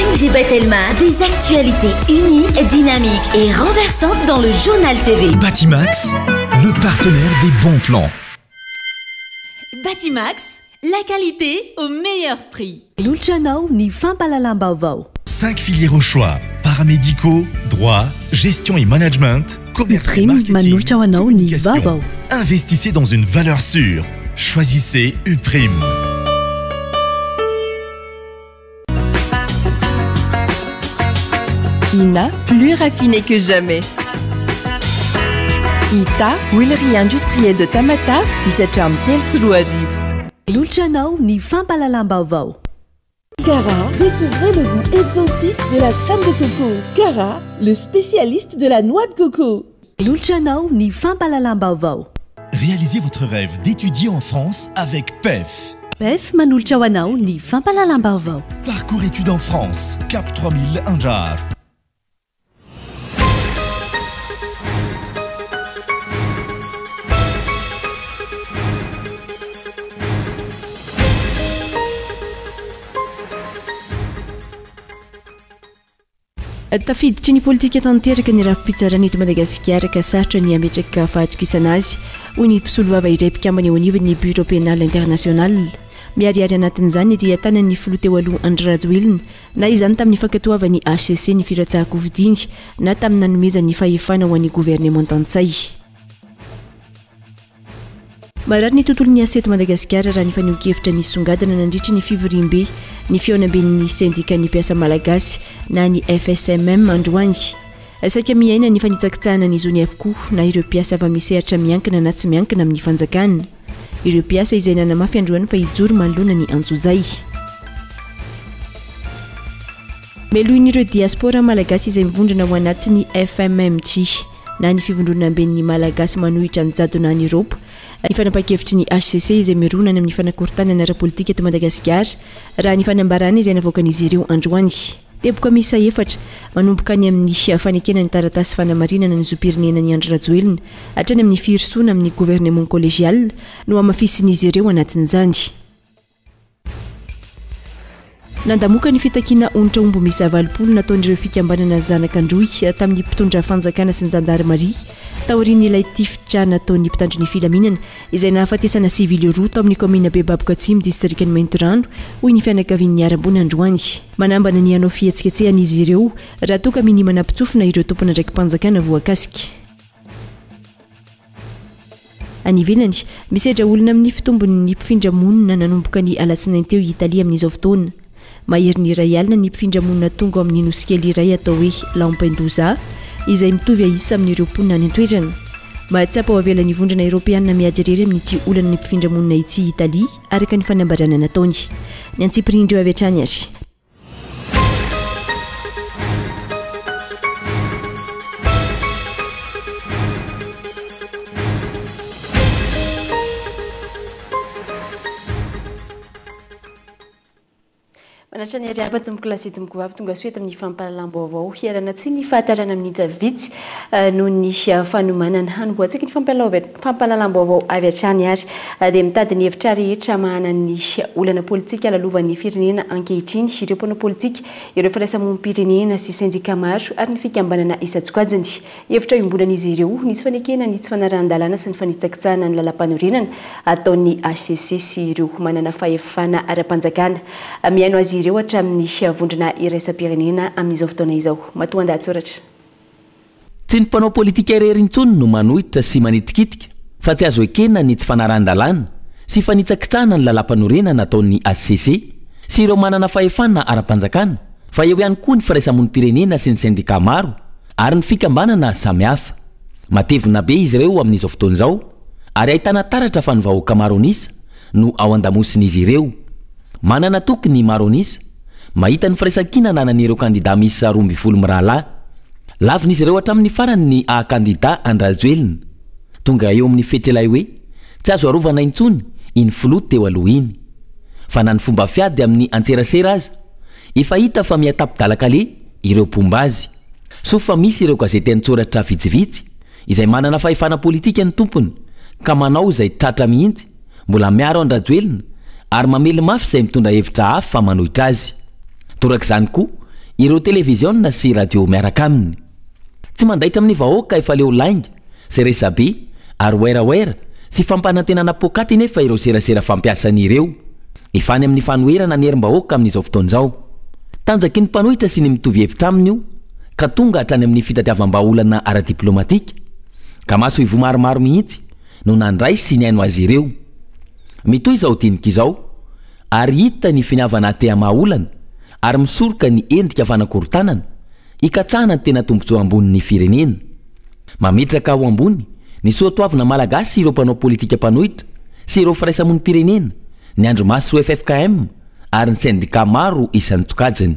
ONG Batelma, des actualités uniques, dynamiques et renversantes dans le Journal TV. Batimax, le partenaire des bons plans. Batimax, la qualité au meilleur prix. Manolotra anao ny fampahalalam-baovao. 5 filières au choix, paramédicaux, droit, gestion et management, commerce et Uprime marketing, manolotra ho anao ny communication. vaovao. Investissez dans une valeur sûre. Choisissez Uprime. Ina, plus raffiné que jamais. Ita, huilerie industrielle de Tamatave, izay hatramin'ny 2003. Manolotra anao ny fampahalalam-baovao. Cara, découvrez le goût exotique de la crème de coco. Cara, le spécialiste de la noix de coco. Manolotra anao ny fampahalalam-baovao. Réalisez votre rêve d'étudier en France avec PEF. PEF manolotra ho anao ny fampahalalam-baovao. Parcours études en France, Cap 3000 Andraharo. Tafiditry ny politika tanteraka ny rafi-pitsarana eto Madagasikara ka sarotra ny hametraka fahatokisana azy, hoy ny mpisolovava iray mpikambana eo anivon'ny Bureau Pénal International. Miharihary anatin'izany ny dian-tanan'ny filoha teo aloha Andry Rajoelina, na izany tamin'ny fankatoavan'ny HCC ny filatsahan-kofidiny na tamin'ny nanomezany fahefana ho an'ny governemanta Ntsay. Marary ny tontolon'ny asa eto Madagasikara raha ny fanehoan-kevitra nisongadina nandritry ny fivoriambe ny fihaonamben'ny sendikan'ny mpiasa malagasy na ny FSMM androany. Saika miaina ny fanitsakitsahana ny zony avokoa na ireo mpiasa avy amin'ny sehatra miankina na tsy miankina amin'ny fanjakana. Ireo mpiasa izay nanamafy androany fa hijoro manoloana ny antsojay. Melohin'ireo diaspora malagasy izay mivondrona ao anatin'ny FMMJ na ny fivondronamben'ny malagasy manohitra ny jadona any Eropa, ny fanapahan-kevitry ny HCC izay mirona any amin'ny fanakorontanana ara-politika eto Madagasikara, raha ny fanambarana izay navoakan'izy ireo androany. Teboka miisa efatra, manomboka any amin'ny fanekena ny taratasy fanamarinana ny zom-pirenena an'i Andry Rajoelina hatrany amin'ny firosoana amin'ny gouvernement collégial no hamafisin'izy ireo anatin'izany. Nandamoka ny fitakiana onitra omby miisa 80 nataon'ireo fikambanana zanak'Androy tamin'ny mpitondra fanjakana sy ny zandarimaria taorian'ilay tifitra nataon'ny mpitandro ny filaminana izay nahafatesana sivily roa tao amin'ny kaominina Bebaboka Atsimo distrikan'i Maintirano, hoy ny fianakavian'ny niharam-boina androany. Manambana ny hanao fihetsiketsehana izy ireo raha toa ka minia manampitsofina ireo tompon'andraiki-panjakana voakasika. Any ivelany, misedra olona amin'ny fitombon'ny mpifindra monina nanomboka ny alatsinainy teo i Italia amin'izao fotoana. Maherin'ny 1000 ny mpifindra monina tonga ao amin'ny nosy kely iray atao hoe Lampedusa, izay mitovy isa amin'ireo mponina any an-toerana. Mahatsapa ho avelan'ny Vondrona Eoropeanina miady irery amin'ity olan'ny mpifindra monina ity i Italia, araka ny fanambarana nataony. Ny antsipirian'ireo avy hatrany ary. Manatra ny ariaba tompoko lahy sy tompoko vavy tonga soa eto amin'ny fampahalalam-baovao. Hialana tsiny ny fahatarana amin'ny minitra vitsy eh, noho ny eh, fanomanana. Hanombohantsika ny fampahalalam-baovao avy hatrany ary eh, dia mitady ny hevitra rehetra hamahana ny olana politika lalovan'ny firenena ankehitriny ireo mpanao politika, ireo firaisamonim-pirenena sy sendika maro ary ny fikambanana isan-tsokajiny. Hevitra iombonan'izy ireo ny tsy fanekena ny tsy fanarahan-dalàna sy ny fanitsakitsahana ny lalàmpanorenana ataon'ny hcc sy ireo manana fahefana ara-panjakana mihaino azy ireo hatramin'ny vondrona iraisam-pirenena amin'izao fotoana izao. Matoandahatsoratra. Tsy ny mpanao politika irery intsony no manohitra sy manitrikitrika fa tsy azo ekena ny tsy fanarahan-dalàna sy fanitsakitsahana ny lalàmpanorenana ataon'ny hcc sy ireo manana fahefana ara-panjakana fa eo ihany koa ny firaisamonim-pirenena sy ny sendikà maro ary ny fikambanana samihafa. Matevina be izy ireo amin'izao fotoana izao ary ahitana taratra fa ny vahoaka maro an'isa no ao an-damosin'izy ireo. Manana toky ny maro an'isa, mahita ny firaisankina ananan'ireo kandida miisa 12 mirahalahy. Lavin'izy ireo hatramin'ny farany ny haha-kandida an-dRajoelina. Tonga eo amin'ny fetra ilay hoe tsy azo arovana intsony iny filoha teo aloha iny. Fa na ny fomba fiady amin'ny antserasera aza, efa hita fa miha-tapi-dalan-kaleha ireo mpomba azy. Soa fa misy ireo gazety an-tsoratra vitsivitsy izay manana fahefana politika ny tompony ka manao izay tratra mihitsy, mbola miaro an-dRajoelina ary mamely mafy izay mitondra hevitra hafa manohitra azy. Torak'izany koa ireo televiziona sy radio miaraka aminy. Tsy mandaitra amin'ny vahoaka efa leo lainga sy resabe ary werawera sy fampanantenana poakaty nefa ireo serasera fampiasany ireo. Efa any amin'ny fanoherana ny herim-bahoaka amin'izao fotoana izao. Tanjaky ny mpanohitra sy ny mitovy hevitra aminy io ka tonga hatrany amin'ny fitadiavam-bahaolana ara-diplomatika ka masoivoho maromaro mihitsy no nandray sy nihaino azy ireo. Mitohy izao dinika izao ary hita ny finiavana te hamaha olana ary misoroka ny endrika fanakorontanana hikatsahana ny tena tombontsoa ambonin'ny firenena. Mametraka ho ambony ny soatoavina malagasy ireo mpanao politika mpanohitra sy ireo firaisamonim-pirenena, ny andrimaso ffkm ary ny sendikà maro isan-tsokajiny.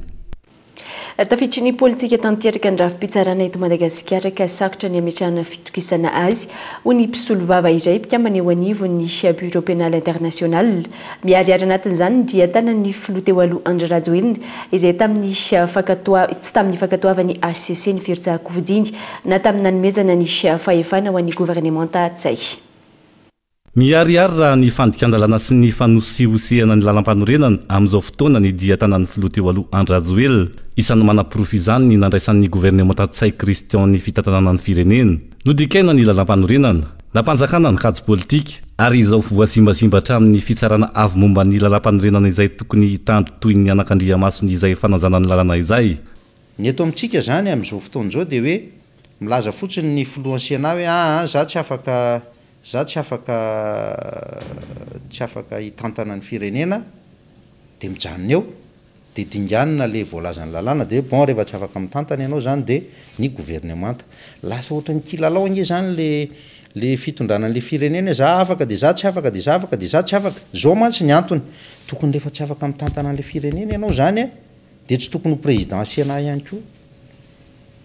Tafiditry ny politika tanteraka ny rafi-pitsarana eto Madagasikara ka sarotra ny hametrahana fitokisana azy, hoy ny mpisolovava iray mpikambana eo anivon'ny Bureau Pénal International. Miharihary anatin'izany ny dia tanan'ny filoha teo aloha Andry Rajoelina izay tamin'ny fankatoa tsy tamin'ny fankatoavan'ny hcc ny firotsahan-kofidiny na tamin'ny nanomezana ny fahefana ho an'ny governemanta Ntsay. Miharihary raha ny fandikan-dalàna sy ny fanosihosehana ny lalampanorenana amin'izao fotoana ny dia tanan'ny filoha teo aloha Andry Rajoelina. Isan'ny manaporofo izany ny nandraisan'ny governemanta Ntsay Christian ny fitantanana ny firenena. Nodikaina ny lalampanorenana, nampanjakana ny kajy politika, ary izao voazimbazimba hatramin'ny fitsarana avo momba ny lalampanorenana izay tokony hitandro toy ny anakandriamasony izay fanajana ny lalana izay. Ny eto amintsika izany amin'izao fotoana izao dia hoe milaza fotsiny ny filohan'ny Sénat hoe aa za tsy afaka Za tsy afaka tsy afaka hitantana ny firenena de mijanona eo de dinganina le voalazan'ny lalàna de hoe bon rehefa tsy afaka mitantana ianao zany de ny governemanta. Lasa ohatran'ny kilalao ange zany le le fitondrana an'le firenena hoe za afaka de za tsy afaka de za afaka de za tsy afaka. Zao mantsy ny antony, tokony rehefa tsy afaka mitantana an'le firenena ianao zany a de tsy tokony ho président sénat ihany koa.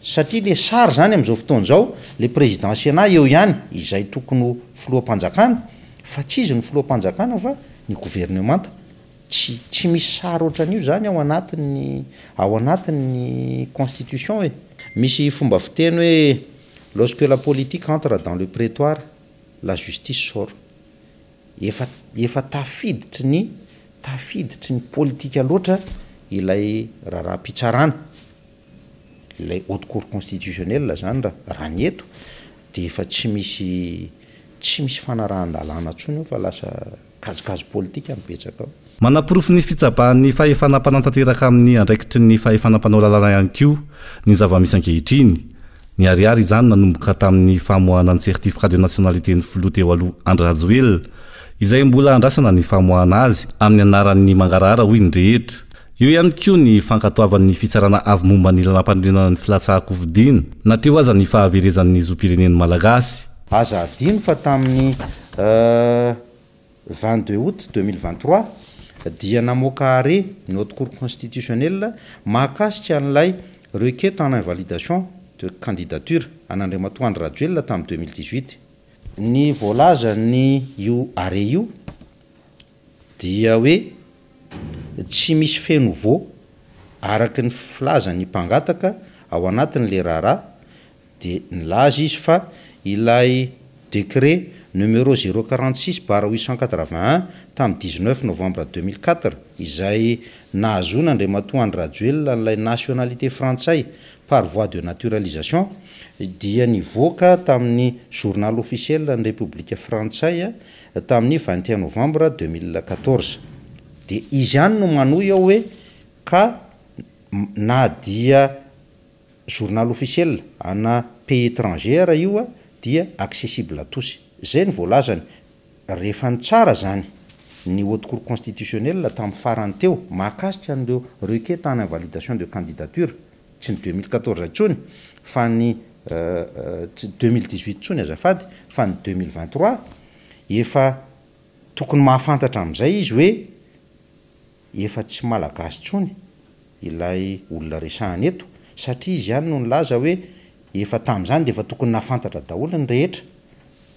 Satria le sary zany amizao fotoana izao, le président sénat eo ihany izay tokony ho filoham-panjakana, fa tsy izy no filoham-panjakana fa ny governemanta. Tsy tsy misy sary ohatran'io zany ao anatin'ny ao anatin'ny constitution e. Misy fomba fiteny hoe lorsque la politique entre dans le prétoire, la justice sort. Efa efa tafiditry ny tafiditry ny politika loatra ilay raharaham-pitsarana. Ilay haute cour constitutionnelle zany raha raha ny eto dia efa tsy misy tsy misy fanarahan-dalàna intsony eo fa lasa kajikajy politika no betsaka ao. Manaporofo ny fitsabahan'ny fahefana mpanatanteraka amin'ny andraikitry ny fahefana mpanao lalàna ihany koa ny zava-misy ankehitriny. Niharihary izany nanomboka tamin'ny famoahana ny certificat de nationalité-n'ny filoha teo aloha Andry Rajoelina, izay mbola andrasana ny famoahana azy amin'ny anaran'ny mangarahara hoy ny rehetra. Eo ihany koa ny fankatoavan'ny Fitsarana Avo momba ny Lalàmpanorenana ny filatsahan-kofidina, na teo aza ny fahaverezan'ny zom-pirenen'ny Malagasy. Aza adino fa tamin'ny 22 août 2023 dia namoaka arrêt ny Haute Cour Constitutionnelle mahakasika an'ilay requête en invalidation de candidature an'Andriamatoa Andry Rajoelina tamin'ny 2018. Ny voalazan'ny io arrêt io dia hoe tsy misy fait nouveau araka ny filazan'ny mpangataka ao anatin'ilay raharaha dia nilaza izy fa ilay décret numéro zéro 46 barre 881 tamin'ny 19 novembre 2004 izay nahazoana Andriamatoa Andry Rajoelina an'ilay nationalité frantsay par voie de naturalisation dia nivoaka tamin'ny journal officiel ny Repoblika frantsay tamin'ny 21 novembre 2014. Dia izy ihany no manohy ao hoe ka na dia journal officiel ana pays étranger ara io dia accessible à tous. Izay no voalazany. Rehefa nitsara izany ny Haute Cour Constitutionnelle tamin'ny farany teo mahakasika an'ireo requête en invalidation de candidature, tsy ny 2014 intsony fa ny tsy 2018 intsony azafady fa ny 2023, efa tokony mahafantatra amin'izay izy hoe efa tsy malagasy intsony ilay olona resahana eto satria izy ihany no nilaza hoe efa tamin'izany dia efa tokony nahafantatra daholo ny rehetra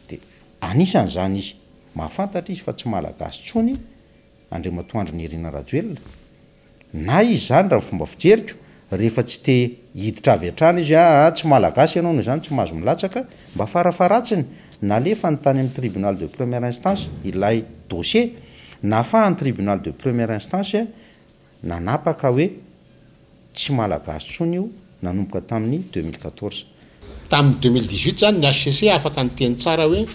dia anisan'izany izy mahafantatra izy fa tsy malagasy intsony Andriamatoa Andry Nirina Rajoelina Na izy izany raha ny fomba fijeriko, rehefa tsy te hiditra avy hatrany izy hoe aa tsy malagasy ianao noho izany tsy mahazo milatsaka, mba farafaharatsiny nalefany tany amin'ny tribunal de première instance ilay dossier, nahafahan'ny tribunal de première instance nanapaka hoe. tsy Malagasy intsony io nanomboka tamin'ny 2014. Tamin'ny 2018 izany ny hcc afaka niteny tsara hoe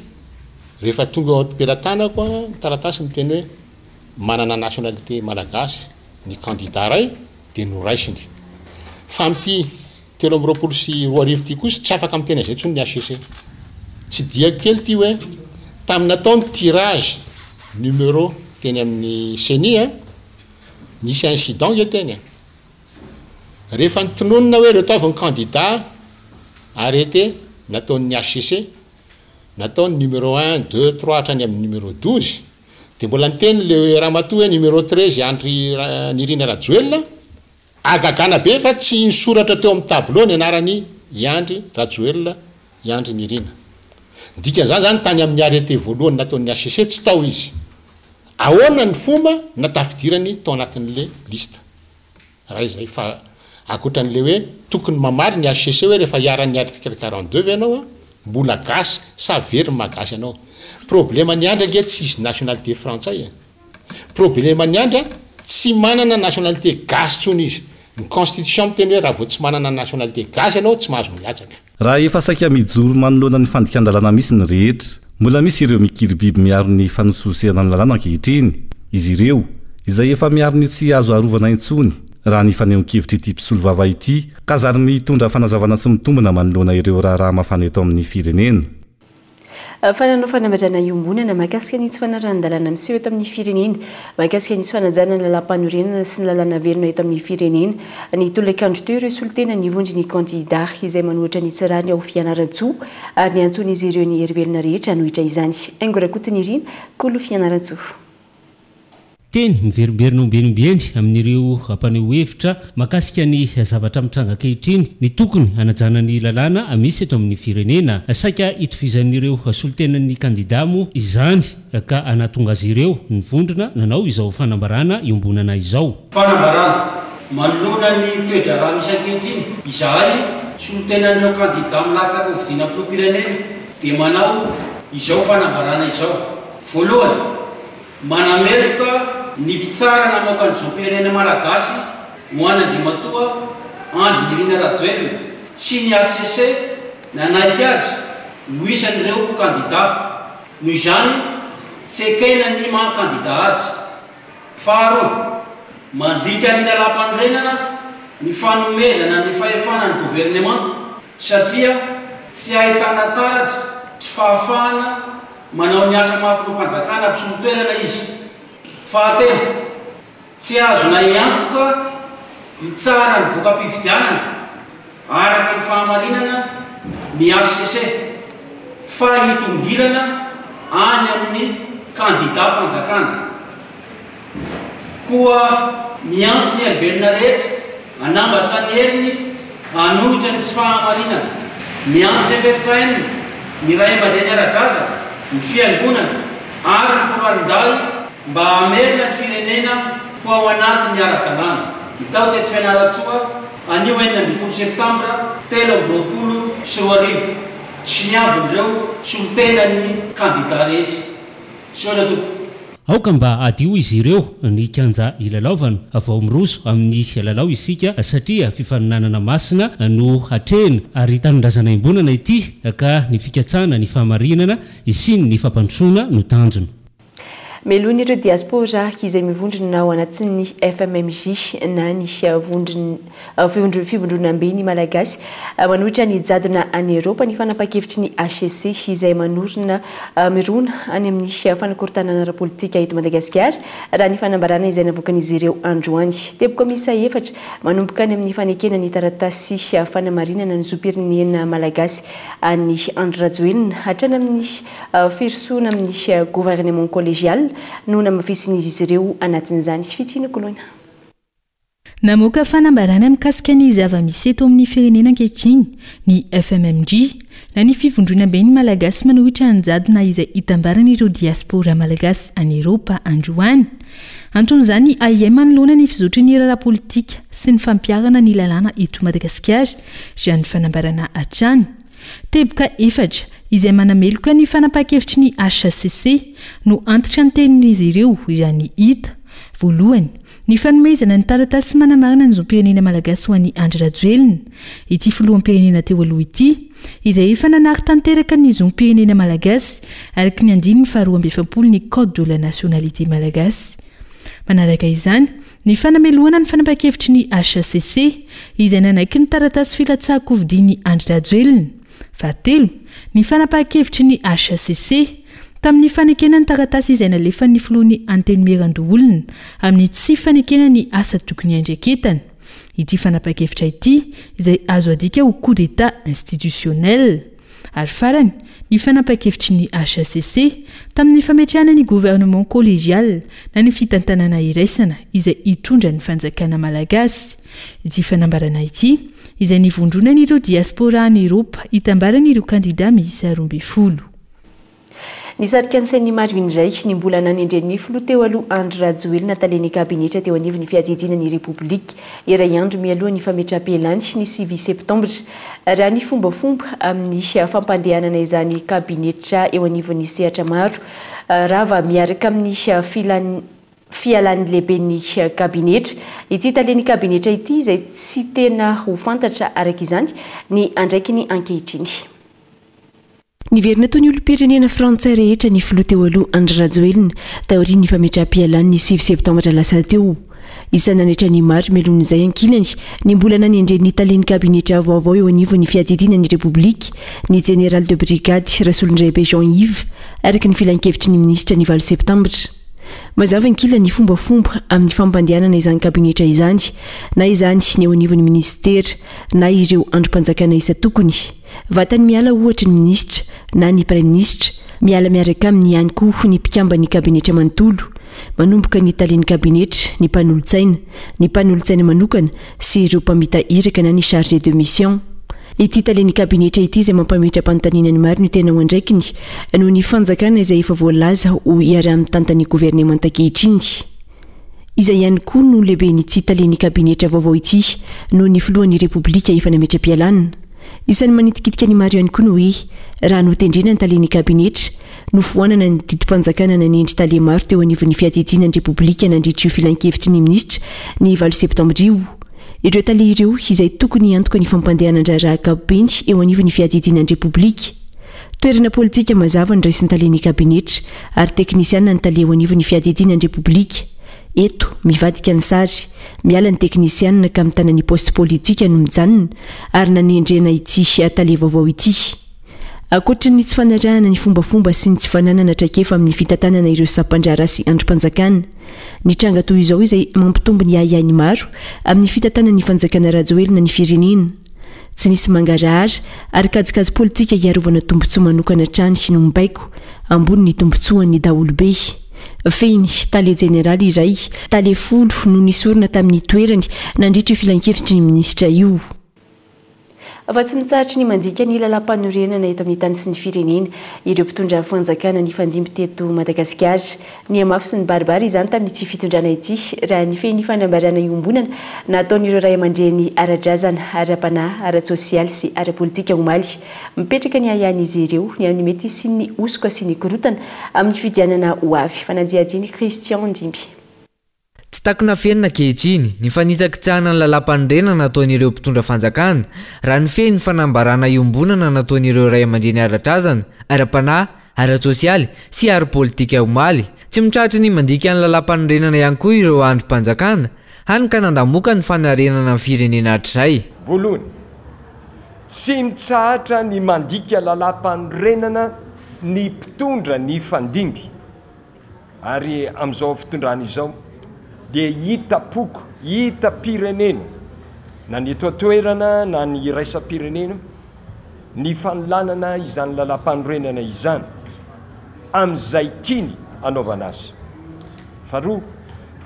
rehefa tonga eo am-pelatanako ny taratasy miteny hoe manana nationalité malagasy ny candidat iray dia noraisiny. Fa amin'ity 2023 ity kosa tsy afaka miteny an'izay intsony ny hcc. Tsy dia kely ity hoe tamin'ny natao ny tirage numéro teny amin'ny ceni a, nisy incident nge teny a. Rehefa nitononina hoe ireto avy ny candidat arrêté nataon'ny hcc, natao ny numéro un, deux, trois hatrany amin'ny numéro 12, dia mbola niteny le ramatoa hoe numéro 13 Andry Nirina Rajoelina, hagagana be fa tsy nisoratra teo amin'ny tableau ny anaran'i i Andry Rajoelina i Andry Nirina. Ny dikan'izany izany tany amin'ny arrêté voalohany nataon'ny hcc tsy tao izy. Ahoana ny fomba natafidirany tao anatin'le liste? Raha izay fa ankoatran'le hoe tokony mamaly ny hcc hoe rehefa iharan'ny article 42 ve ianao an, mbola gasy sa very ny maha gasy anao? Problème ny Andry ange tsy izy nationalité frantsay e! Problème ny Andry an, tsy manana nationalité gasy tsony izy. Ny constitution miteny hoe raha vao tsy manana nationalité gasy ianao tsy mahazo milatsaka. Raha efa saika mijoro manoloana ny fandikan-dalàna misy ny rehetra, mbola misy ireo mikiribiby miaro ny fanosihosehana ny lalàna ankehitriny. Izy ireo, izay efa miaro ny tsy azo arovana intsony, raha ny fanehoan-kevitr'ity mpisolovava ity, ka zary mitondra fanazavana tsy mitombina manoloana ireo raharaha mafana eto amin'ny firenena. Fa nanao fanambarana iombonana mahakasika ny tsy fanarahan-dalàna miseho eto amin'ny firenena, mahakasika ny tsy fanajana ny lalàmpanorenana sy ny lalàna velona eto amin'ny firenena ny tolakandro teo ireo solontena ny vondron'ny kandidà izay manohitra ny tsy rariny ao Fianarantsoa ary niantsoan'izy ireo ny herivelona rehetra hanohitra izany. Haingo Rakotonirina, Kolo Fianarantsoa. Teny miverimberina ombieny ombieny amin'ireo mpaneho hevitra mahakasika ny zavatra mitranga ankehitriny ny tokony hanajana ny lalàna misy eto amin'ny firenena. Saika hitovizan'ireo solontenan'ny kandida moa izany ka nahatonga azy ireo nivondrona nanao izao fanambarana iombonana izao. Fanambarana, Manoloana ny toe-draharaha misy ankehitriny, izahay, solontenan'ireo kandida milatsaka hofidiana filoham-pirenena, dia manao izao fanambarana izao. Voalohany, Manameloka ny mpitsara namoaka ny zom-pirenena malagasy ho an'Andriamatoa Andry Nirina Rajoelina sy ny hcc nanaiky azy ho isan'ireo kandida. Noho izany, tsy ekena ny maha kandida azy. Faharoa, mandika ny lalàmpanorenana ny fanomezana ny fahefana ny governemanta satria tsy ahitana taratra sy fahafahana Manao ny asa maha filoham-panjakana mpisolo toerana izy. Fahatelo, tsy azonay antoka hitsara ny voka-pifidianana araka ny fahamarinana ny hcc fa hitongilana any amin'ny kandidam-panjakana. Koa miantso ny herivelona rehetra hanambatra ny heriny hanohitra ny tsy fahamarinana. Miantso ny ffkm, ny ray aman-dreny ara-drazana, ny fiangonana ary ny foloalindahy mba hamerina ny firenena ho ao anatin'ny ara-dalàna. Natao teto Fianarantsoa anio 16 septambra 2023, soniavin'ireo solontenan'ny kandida rehetra. Misaotra tompoko. Aoka mba hadio izy ireo ny kianja hilalaovana vao miroso amin'ny lalao isika satria fifaninanana masina no hatrehina ary tanindrazana iombonana ity ka ny fikatsahana ny fahamarinana hisian'ny fampandrosoana no tanjona. Melohin'ireo diaspora izay mivondrona ao anatin'ny FMMJ na ny Fivondronambe ny Malagasy manohitra ny jadona any Eropa ny fanapahan-kevitry ny hcc izay manorina mirona any amin'ny fanakorontanana ara-politika eto Madagasikara, raha ny fanambarana izay navoakan'izy ireo androany. Teboka miisa efatra manomboka any amin'ny fanekena ny taratasy fanamarinana ny zom-pirenena malagasy an'i Andry Rajoelina hatrany amin'ny firosoana amin'ny gouvernement collégial no namafisin'izy ireo anatin'izany. Fitia Nokoloina. Namoaka fanambarana mikasika ny zava-misy eto amin'ny firenena ankehitriny ny FMMJ, na ny Fivondronamben'ny Malagasy manohitra ny jadona izay itambaran'ireo diaspora malagasy any Eropa androany. Anton'izany ny ahiahy manoloana ny fizotry ny raharaha politika sy ny fampiharana ny lalàna eto Madagasikara, raha ny fanambarana hatrany. Teboka efatra, izay manameloka ny fanapahan-kevitry ny hcc, no antitra ny tenin'izy ireo, raha ny hita. Voalohany. ny fanomezana ny taratasy manamarina ny zom-pirenena malagasy ho an'i Andry Rajoelina, ity filoham-pirenena teo aloha ity, izay efa nanary tanteraka ny zom-pirenena malagasy araka ny andininy faha 42 ny Code de la nationalité malagasy. Manaraka izany, ny fanamelohana ny fanapahan-kevitry ny hcc, izay nanaiky ny taratasy filatsahan-kofidian'i Andry Rajoelina. Fahatelo, ny fanapahan-kevitry ny hcc, tamin'ny fanekena ny taratasy izay nalefan'ny filohan'ny Antenimierandoholona amin'ny tsy fanekena ny asa tokony hiandraiketana. Ity fanapahan-kevitra ity izay azo adika ho coup d'état institutionnel. Ary farany, ny fanapahan-kevitry ny hcc, tamin'ny fametrahana ny gouvernement collégial na ny fitantanana iraisana izay hitondra ny fanjakana malagasy. Ity fanambarana ity, izay nivondronan'ireo diaspora any Eropa hitambaran'ireo kandida miisa 12. Nisarika ny sain'ny maro indray ny mbola nanendren'ny filoha teo aloha Andry Rajoelina talen'ny kabinetra teo anivon'ny fiadidiana ny Repoblika iray andro mialoha ny fametraham-pialany ny 9 septambra. Raha ny fombafomba amin'ny fampandehanana izany kabinetra eo anivon'ny sehatra maro rava miaraka amin'ny filan'ny fialan'ny lehiben'ny kabinetra. Ity talen'ny kabinetra ity izay tsy tena ho fantatra araka izany ny andraikiny ankehitriny. Niverina toy ny olom-pirenena frantsay rehetra ny filoha teo aloha Andry Rajoelina taorian'ny fametraham-pialany ny 9 septambra lasa teo. Isan'ny nanaitra ny maro mialohan'izay ankilany ny mbola nanendren'ny talen'ny kabinetra vaovao eo anivon'ny fiadidiana ny Repoblika ny jeneraly de brigade Rasolondraibe Jean Yves araka ny filankevitry ny minisitra ny 8 septambra. Mazava ankilany ny fombafomba amin'ny fampandehanana izany kabinetra izany, na izany ny eo anivon'ny minisitera na ireo andrim-panjakana isan-tokony. Vatany miala ohatra ny minisitra na ny praiminisitra, miala miaraka aminy ihany koa ny mpikamban'ny kabinetra manontolo, manomboka ny talen'ny kabinetra, ny mpanolotsaina, ny mpanolotsaina manokana sy ireo mpamita iraka na ny chargé de mission. Ity talen'ny kabinetra ity izay mampametra-panontaniana ny maro no tena ho andraikiny noho ny fanjakana izay efa voalaza ho iaraha-mitantan'ny governemanta ankehitriny. Iza ihany koa no lehiben'ity talen'ny kabinetra vaovao ity noho ny filohan'ny Repoblika efa nametra-pialana. Isan'ny manitikitika ny maro ihany koa ny hoe raha notendrena ny talen'ny kabinetra, nofoanana ny didim-panjakana nanendry tale maro teo anivon'ny fiadidiana ny Repoblika nandritra io filankevitry ny minisitra ny 8 septambra io. Ireo tale ireo izay tokony hiantoka ny fampandehanan-draharaha ankapobeny eo anivon'ny fiadidiana ny Repoblika. Toerana politika mazava no raisin'ny talen'ny kabinetra ary teknisiana ny tale eo anivon'ny fiadidiana ny Repoblika. Eto, mivadika ny sary. Miala ny teknisiana ka mitana ny poste politika no mijanona ary nanendrena ity tale vaovao ity. Ankoatry ny tsy fanarahana ny fombafomba sy ny tsy fananana traikefa amin'ny fitantanana ireo sampan-draharaha sy andrim-panjakana. Ny tranga toy izao izay mampitombo ny ahiahin'ny maro amin'ny fitantanan'ny fanjakana Rajoelina ny firenena. Tsy misy mangarahara ary kajikajy politika hiarovana tombontsoa manokana hatrany no mibaiko ambony ny tombontsoan'ny daholobe. Fehiny, tale jeneraly iray, tale folo no nesorina tamin'ny toerany nandritra io filankevitry ny minisitra io. Fa tsy mitsahatry ny mandika ny lalàmpanorenana eto amin'ny tany sy ny firenena ireo mpitondra fanjakana nifandimby teto Madagasikara. Nihamafy sy nibaribary izany tamin'ity fitondrana ity raha nifehy ny fanambarana iombonana nataon'ireo raiamandreny ara-drazana, ara-panahy, ara-tsosialy sy ara-politika omaly. Mipetraka ny ahiahin'izy ireo ny amin'ny mety hisian'ny hosoka sy ny korontana amin'ny fifidianana ho avy. Fanadihadian'i Christian Ndimby. Tsy takona afenina ankehitriny ny fanitsakitsahana ny lalàmpanorenana nataon'ireo mpitondra fanjakana, raha nifehy ny fanambarana iombonana nataon'ireo ray aman-dreny ara-drazana, ara-panahy, ara-tsosialy sy ara-politika omaly. Tsy mitratry ny mandika ny lalàmpanorenana ihany koa ireo andrim-panjakana, hany ka nandamoka ny fanarenana ny firenena hatrizay. Voalohany, tsy mitsahatra ny mandika lalàmpanorenana ny mpitondra nifandimby. Ary amin'izao fitondrana izao dia hitam-poko, hitam-pirenena, na ny eto an-toerana na ny iraisam-pirenena, ny fanolanana izany lalàmpanorenana izany amin'izay tiany hanaovana azy. Faharoa,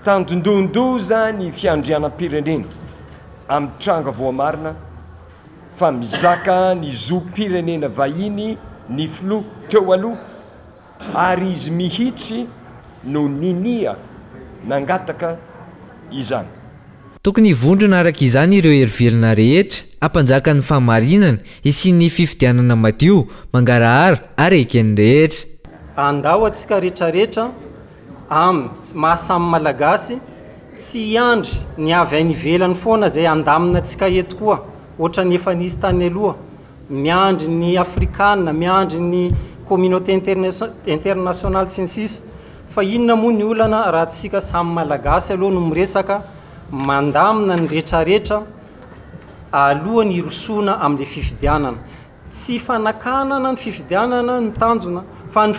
tandindon-doza ny fiandrianam-pirenena amin'ny tranga voamarina fa mizaka ny zom-pirenena vahiny ny filoha teo aloha, ary izy mihitsy no ninia nangataka izany. Tokony hivondrona araka izany ireo hery velona rehetra hampanjaka ny fahamarinana, hisian'ny fifidianana madio, mangarahara ary eken'ny rehetra. Andao antsika retraretra am maha samy Malagasy. Tsy hiandry ny avy any ivelany foana izay handamina antsika eto koa, ohatran'ny efa nisy tany aloha. Miandry ny afrikana, miandry ny communauté internationale sy ny sisa Fa inona moa ny olana raha tsika samy malagasy aloha no miresaka mandamina ny retraretra alohan'ny hirosoana amin'ilay fifidianana. Tsy fanakanana ny fifidianana no tanjona fa ny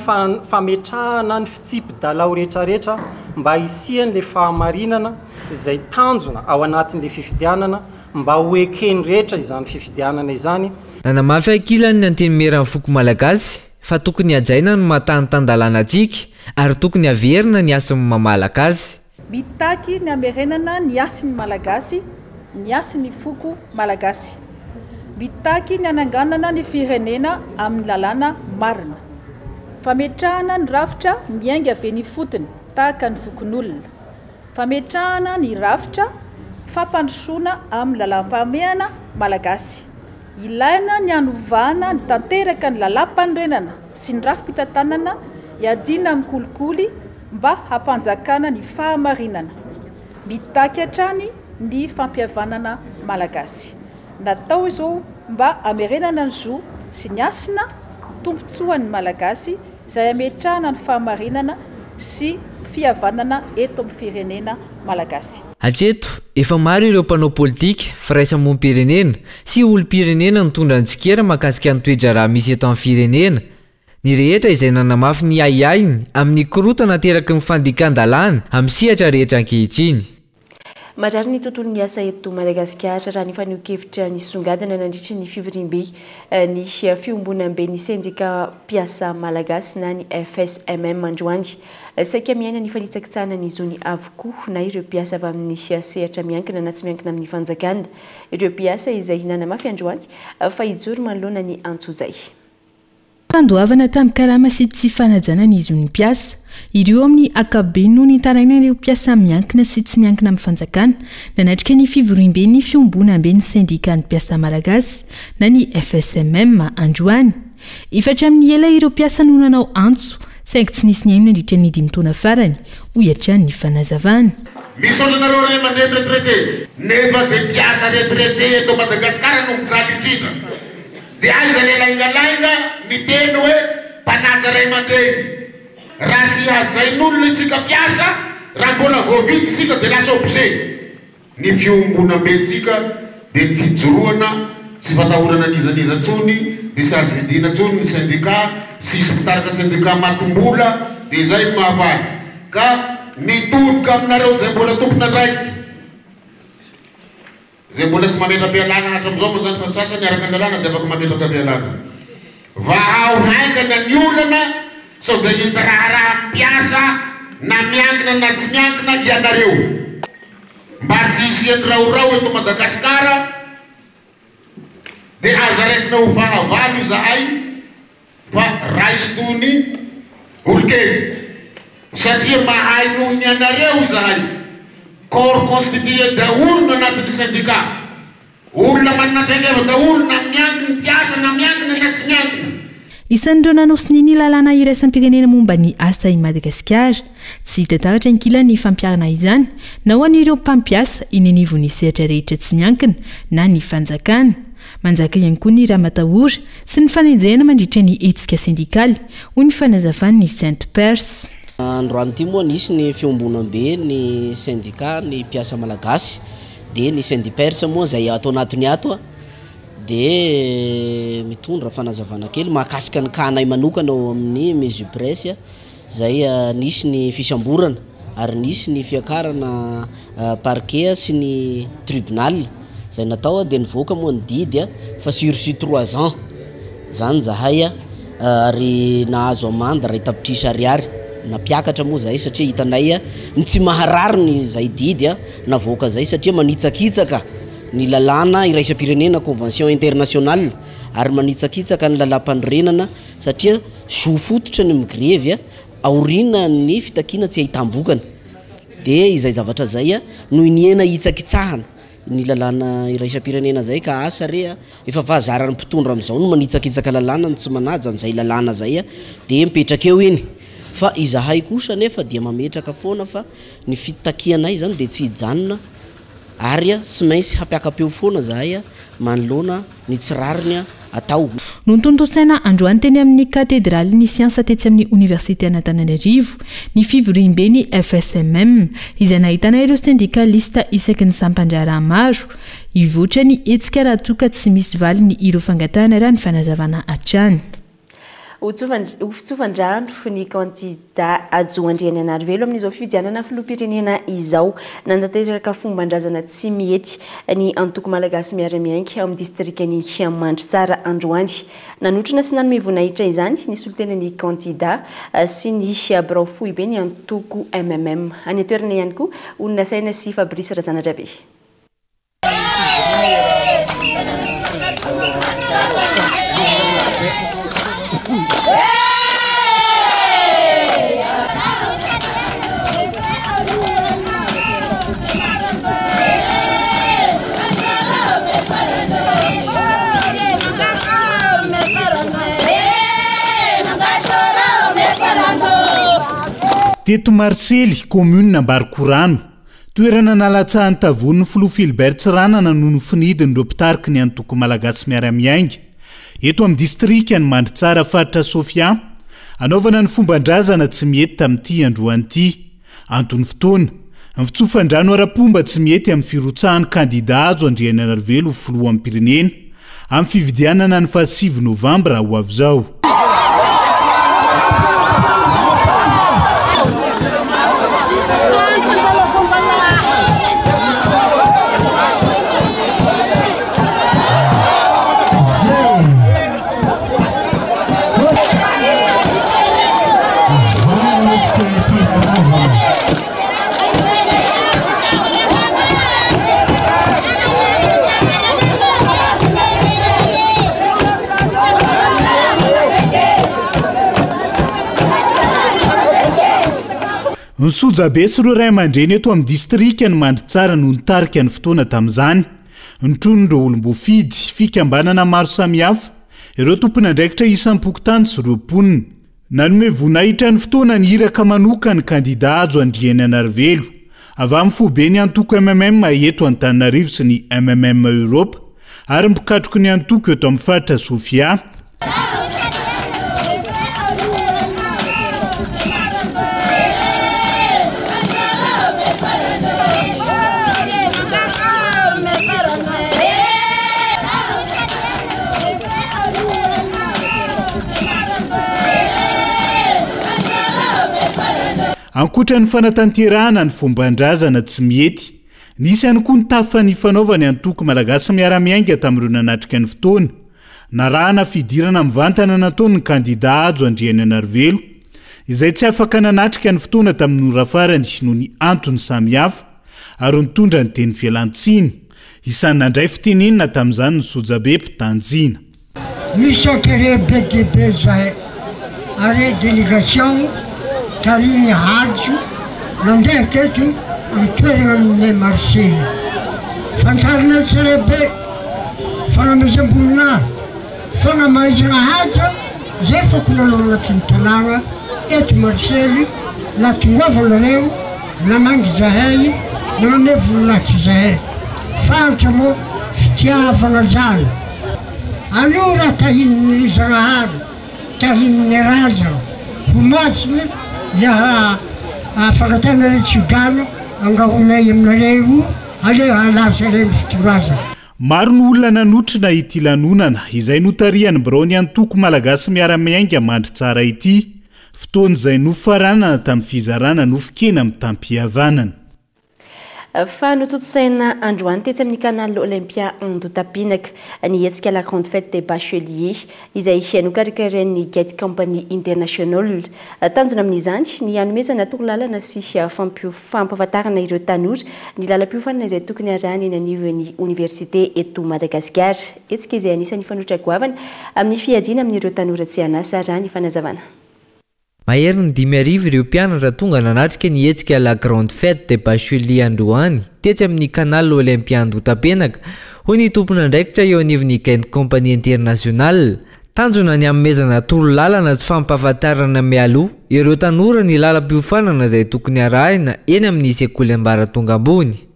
fametrahana ny fitsipi-dalao retraretra mba hisian'ilay fahamarinana izay tanjona ao anatin'ilay fifidianana mba ho eken'ny rehetra izany fifidianana izany. Nanamafy ankilany ny Antenimieran'ny foko malagasy fa tokony hajaina ny maha tany tan-dalàna antsika ary tokony haverina ny hasin'ny maha malagasy. Mitaky ny hamerenana ny hasin'ny Malagasy, ny hasin'ny foko malagasy. Mitaky ny hananganana ny firenena amin'ny lalàna marina. Fametrahana ny rafitra miainga avy eny ifotony tahaka ny fokonolona. Fametrahana ny rafitra fampandrosoana amin'ny lalàmpahamehana malagasy. Ilaina ny hanovana ny tanteraka ny lalàmpanorenana sy ny rafi-pitantanana hiadiana amin'ny kolikoly mba hampanjakana ny fahamarinana. Mitaky hatrany ny fampihavanana malagasy. Natao izao mba hamerenana ny zo sy ny hasina tombontsoan'ny Malagasy izay hametrahana ny fahamarinana sy fihavanana eto amin'ny firenena malagasy. Hatreto, efa maro ireo mpanao politika, firaisamonim-pirenena, sy olom-pirenena nitondra ny tsikera mahakasika ny toe-draharaha misy eto amin'ny firenena, ny rehetra izay nanamafy ny ahiahiny amin'ny korontana ateraky ny fandikan-dalàna amin'ny sehatra rehetra ankehitriny. Marary ny tontolon'ny asa eto Madagasikara raha ny fanehoan-kevitra nisongadina nandritry ny fivoriambe ny fiombonamben'ny sendika mpiasa malagasy na ny FSMM androany. Saika miaina ny fanitsakitsahana ny zony avokoa na ireo mpiasa avy amin'ny sehatra miankina na tsy miankina amin'ny fanjakana. Ireo mpiasa izay nanamafy androany fa hijoro manoloana ny antsojay. Fandoavana tambin-karama sy tsy fanajana ny zon'ny mpiasa. Ireo amin'ny ankapobeny no nitaraina ireo mpiasa miankina sy tsy miankina amin'ny fanjakana nanatrika ny fivoriamben'ny fiombonamben'ny sendikan'ny mpiasa malagasy na ny FSMM androany. Efa hatramin'ny ela ireo mpiasa no nanao antso saingy tsy nisy nihaino nandritra ny dimy taona farany, hoy hatrany ny fanazavana. Misaotra anareo ray aman-dreny retraité nefa ze mpiasa retraité eto Madagasikara no mijaly indrindra. Dia aiza le laingalainga miteny hoe mpanaja ray aman-dreny? Raha tsy hajain'olona isika mpiasa, raha mbola voavidy isika dia lasa objet. Ny fiombonambentsika dia ny fijoroana tsy fatahorana n'iza n'iza intsony, dia tsy azo vidiana intsony ny syndicat, tsisy mpitarika syndicat matim-bola, dia izay no mahafaly. Ka mitodika aminareo izay mbola tompon'andraikitra. Izay mbola tsy mametra-pialana hatramin'izao moa izany fa ny sasany araka ny lalàna dia afaka mametraka fialana. Vahao haingana ny olana sao dia hita raharaha amin'ny mpiasa na miankina na tsy miankina ianareo. Mba tsy hisian'ny raorao eto Madagasikara dia aza raisina ho fahavalo izahay fa raiso toy ny olon-kendry satria mahay noho ny anareo izahay, corps constitué daholo no anatin'ny syndicat, olona manana traikefa daholo na miankina mpiasa na miankina na tsy miankina. Isan'ireo nanao sonia ny lalàna iraisam-pirenena momba ny asa i Madagasikara. Tsy hita taratra ankilany ny fampiharana izany na ho an'ireo mpampiasa eny anivon'ny sehatra rehetra tsy miankina na ny fanjakana. Manjaka ihany koa ny ramatahora sy ny fanenjehana mandritra ny hetsika sendikaly, hoy ny fanazavan'ny Sainte Perse. Androany ity moa nisy ny fiombonambe ny sendika ny mpiasa malagasy dia ny Syndipers moa izay ato anatiny ato dia mitondra fanazavana kely mahakasika ny cas-nay manokana ao amin'ny Mesupress. Izay nisy ny fisamborana ary nisy ny fiakarana parquet sy ny tribunal izay natao dia nivoaka moa ny didy fa sursis trois ans izany izahay ary nahazo amende iray tapitrisa ariary, nampiakatra moa izahay satria hitanay ny tsy maharariny izay didy navoaka izay satria manitsakitsaka ny lalàna iraisam-pirenena convention internationale ary manitsakitsaka ny lalàmpanorenana satria Zo fototra ny migrevy aorianan'ny fitakiana tsy ahitam-bokany. Dia izay zavatra izay no iniana hitsakitsahana ny lalàna iraisam-pirenena izay ka asa re a! Efa fahazaran'ny mpitondra amin'izao ny manitsakitsaka lalàna, ny tsy manaja an'izay lalàna izay dia mipetraka eo iny. Fa izahay kosa anefa dia mametraka foana fa ny fitakianay izany dia tsy hijanona ary tsy maintsy hampiaka-peo foana izahay manoloana ny tsy rariny atao. Notontosaina androany teny amin'ny Katedralin'ny Siansa tetsy amin'ny Oniversiten'Antananarivo ny fivoriamben'ny FSMM, izay nahitana ireo sendikalista isaky ny sampan-draharaha maro. Hivoatra ny hetsika raha toa ka tsy misy valiny ireo fangatahana raha ny fanazavana hatrany. Ho fitsofan-drano ny kandidà Hajo Andrianainarivelo amin'izao fifidianana filoham-pirenena izao. Nanatanteraka fomban-drazana tsy mihety ny antoko Malagasy Miara-Miainga ao amin'ny distrikan'i Mandritsara androany. Nanotrona sy nanome voninahitra izany ny solontenan'ny kandidà sy ny birao foibe ny antoko mmm. Any an-toerana ihany koa Oninasaina sy Fabrice Razanadrabe. Teto Marisely, kaominina Ambarikorano, Toerana nalatsahan'ny tavonin'ny filoha Philbert Tsiranana no nofinidin'ireo mpitariky ny antoko Malagasy Miara-Miainga eto amin'ny distrikan'i Mandritsara faritra Sofia hanaovana ny fomban-drazana tsy mihety tamin'ity androany ity. Anton'ny fotoana, ny fitsofan-drano ara-pomba tsy mihety amin'ny firotsahan'ny kandida Hajo Andrianainarivelo ho filoham-pirenena amin'ny fifidianana ny fahasivy novambra ho avy izao. Ny sojabe sy ireo ray aman-dreny eto amin'ny distrikan'i Mandritsara no nitarika ny fotoana tamin'izany. Notronon'ireo olom-boafidy, fikambanana maro samihafa, ireo tompon'andraikitra isam-pokontany sy ireo mponina. Nanome voninahitra ny fotoana ny iraka manokan'ny kandida Hajo Andrianainarivelo, avy amin'ny foiben'ny antoko mmm eto Antananarivo sy ny mmm Europe ary ny mpikatroky ny antoko eto amin'ny faritra Sofia. Ankoatra ny fanatanterahana ny fomban-drazana tsy mihety, nisy ihany koa ny tafa nifanaovan'ny antoko Malagasy Miara-Miainga tamin'ireo nanatrika ny fotoana, narahana fidirana mivantana nataon'ny kandida Hajo Andrianainarivelo, izay tsy afaka nanatrika ny fotoana tamin'ny ora farany noho ny antony samihafa, ary nitondra ny teny fialan-tsiny. Isan'ny nandray fitenenana tamin'izany ny sojabe mpitanjina. Misaotra re be dia be zahay ary délégation tarihin'i Hajo nandeha teto am toerana aminay Marseille. Fantarinay tsara be fanomezam-boninahitra, fagnamaizana haja zay fokonolona anatin'ny tanàgna eto Marseille nahatongavanareo Namangy zahay, nanome voninahitra zahay. Fantatra moa fitiavagna zany. Aleo raha tahinin'ny Zagnahary, tahinin'ny razana ho masina le fangatanareo tso-drano angahonay aminareo io, aleo halasa reny fitorazana. Maro ny olona nanotrona ity lanonana izay notarihan'ny biraon'ny antoko Malagasy Miara-Miainga Mandritsara ity. Fotoana izay nofaranana tamin'ny fizarana nofon-kena mitam-pihavanana. Fa notontosaina androany tetsy amin'ny Canal Olympia Andohatapenaka ny hetsika La Grande Fête des Bacheliers izay nokarakarain'ny Get Company International. Tanjona amin'izany ny hanomezana torolalana sy fampahafantarana ireo tanora ny lalam-piofanana izay tokony harahina eny anivon'ny oniversite eto Madagasikara. Hetsika izay anisan'ny fanoitra goavana amin'ny fiadiana amin'ireo tanora tsy an'asa, raha ny fanazavana. Maherin'ny 5000 ireo mpianatra tonga nanatrika ny hetsika La Grande Fête des Bacheliers androany tetsy amin'ny Canal Olympia Andohatapenaka, hoy ny tompon'andraikitra eo anivon'ny Gain Company International. Tanjona ny hanomezana torolalana sy fampahafantarana mialoha ireo tanora ny lalam-piofanana izay tokony harahina eny amin'ny sekoly ambaratonga ambony.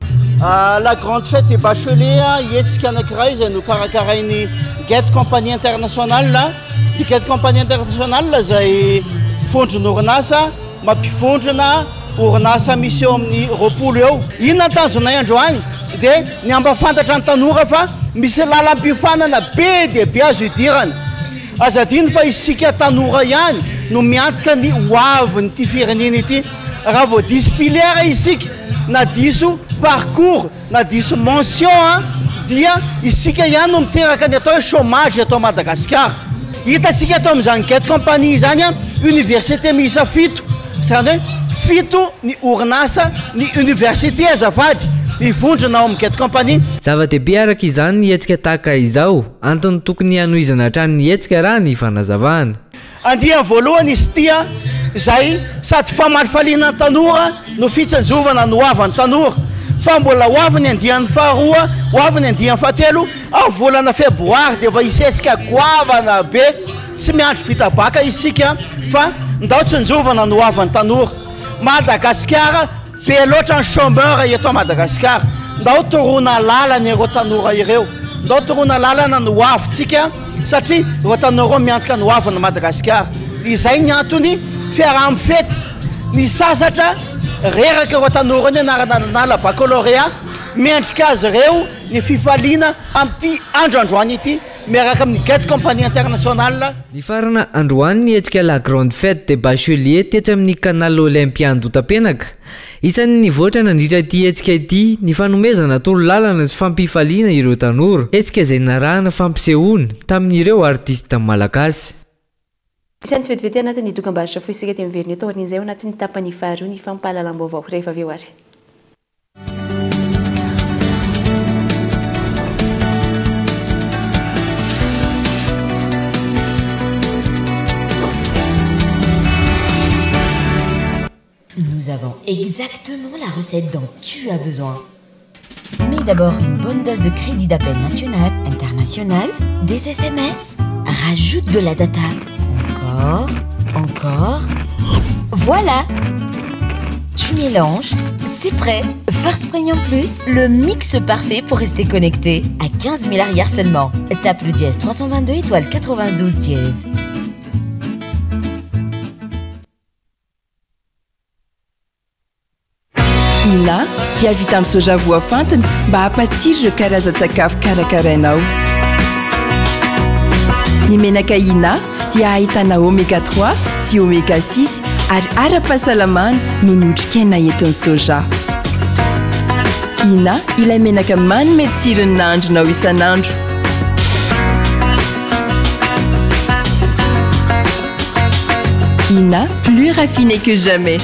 La grande fête des bacheliers, hetsika anankiray izay nokarakarain'ny Get Company International. Ny Get Company International izay vondron'orinasa mampivondrona orinasa misy eo amin'ny 20 eo. Inona ny tanjonay androany? Dia ny hampahafantatra ny tanora fa misy lalam-piofanana be dia be azo idirana. Aza adino fa isika tanora ihany no miantoka ny ho avin'ity firenena ity. Raha vao diso filière isika na diso parcours na diso mention dia isika ihany no miteraka ny atao hoe chômage eto Madagasikara. Hitantsika ato amin'izany Get Company izany université miisa fito, izany hoe fito ny orinasa, ny université azafady, mivondrona ao amin'ny Get Company. Zava-dehibe araka izany ny hetsika tahaka izao, antony tokony hanohizana hatrany ny hetsika raha ny fanazavana. Andiany voalohany izy ity izay sady famalifaliana ny tanora no fitsinjovana ny hoavin'ny tanora. Fa mbola ho avy ny andiany faharoa, ho avy ny andiany fahatelo, amin'ny volana febroary dia efa hisy hetsika goavana be. Tsy miandry vita baka isika fa ndao tsinjovana ny hoavin'ny tanora. Madagasikara, be loatra ny chômeur eto Madagasikara. Ndao toroana lalana ireo tanora ireo. Ndao toroana lalana ny hoavintsika. Satria ireo tanora ireo miantoka ny hoavin'i Madagasikara. Izay ny antony fiaraha-mifety ny sasatra reraka ireo tanora ireo nianarana nanala baccalauréat. Mendrika azy ireo ny fifaliana amin'ity andro androany ity miaraka amin'ny Get Company International. Nifarana androany ny hetsika La Grande Fête des Bacheliers tetsy amin'ny Canal Olympia Andotapenaka. Isan'ny nivoatra nandritra ity hetsika ity ny fanomezana torolalana sy fampifaliana ireo tanora, hetsika izay narahana fampisehoana tamin'ireo artista malagasy. Isan'ny tsy vetivety anatin'ny dokambarotra fohy isika dia miverina eto aorian'izay ao anatin'ny tapany faharoa ny fampahalalam-baovao rehefa avy eo ary. Nous avons exactement la recette dont tu as besoin. Mets d'abord une bonne dose de crédit d'appel national, international, des SMS. Rajoute de la data. Encore, encore. Voilà Tu mélanges, c'est prêt. First Premium Plus, le mix parfait pour rester connecté. À 15 000 arrière seulement. Tape le dièse 322 étoile 92 dièse. Ina dia vita amin'ny soja voafantina mba hampatsiro ireo karazan-tsakafo karakarainao. Ny menaka Ina dia ahitana oméga 3 sy oméga 6 ary ara-pahasalamana noho ny otrikaina entin'ny soja. Ina ilay menaka manome tsiro ny nahandronao isan'andro. Ina, plus raffiné que jamais.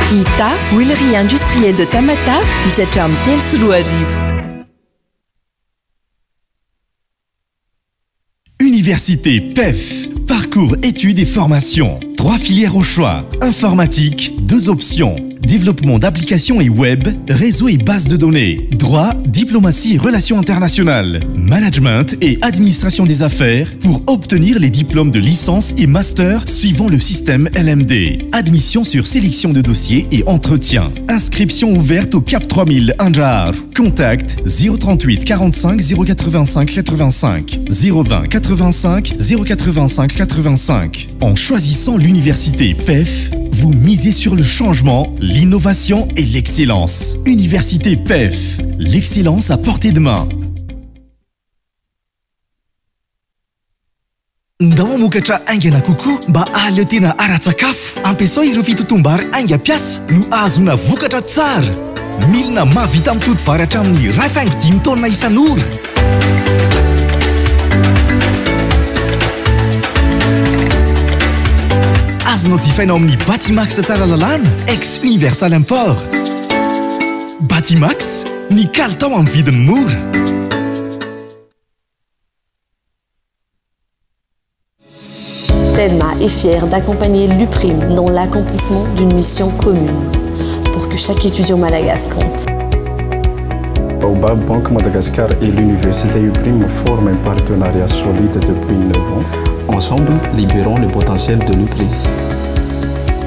Ita, huilerie industrielle de Tamatave, misy hatramin'ny 2003. Université PEF, parcours études et formation. Trois filières au choix. Informatique, deux options. Développement d'applications et web, réseau et base de données. Droit, diplomatie et relations internationales. Management et administration des affaires pour obtenir les diplômes de licence et master suivant le système LMD. Admission sur sélection de dossiers et entretien. Inscription ouverte au CAP 3000 Anjar. Contact 038 45 085 85 020 85 085 85. En choisissant l'université PEF, vous misez sur le changement, l'innovation et l'excellence. Université PEF, l'excellence à portée de main. Ndao hamokatra haingana kokoa mba hahaleo tena ara-tsakafo. Ampiasao ireo fitotoam-bary haingam-piasa no ahazoana vokatra tsara. Milina mahavita mitoto vary hatramin'ny 1,5 taonina isan'ora. Azonao jifaina ao amin'ny Batimax Tsaralalàna, ex Universal Import. Batimax, ny kalitao amin'ny vidiny mora. Telma est fière d'accompagner l'UPRIM dans l'accomplissement d'une mission commune pour que chaque étudiant malagasy compte. Baobab Bank Madagascar et l'Université UPRIM forment un partenariat solide depuis 9 ans. Ensemble, libérons le potentiel de l'UPRIM.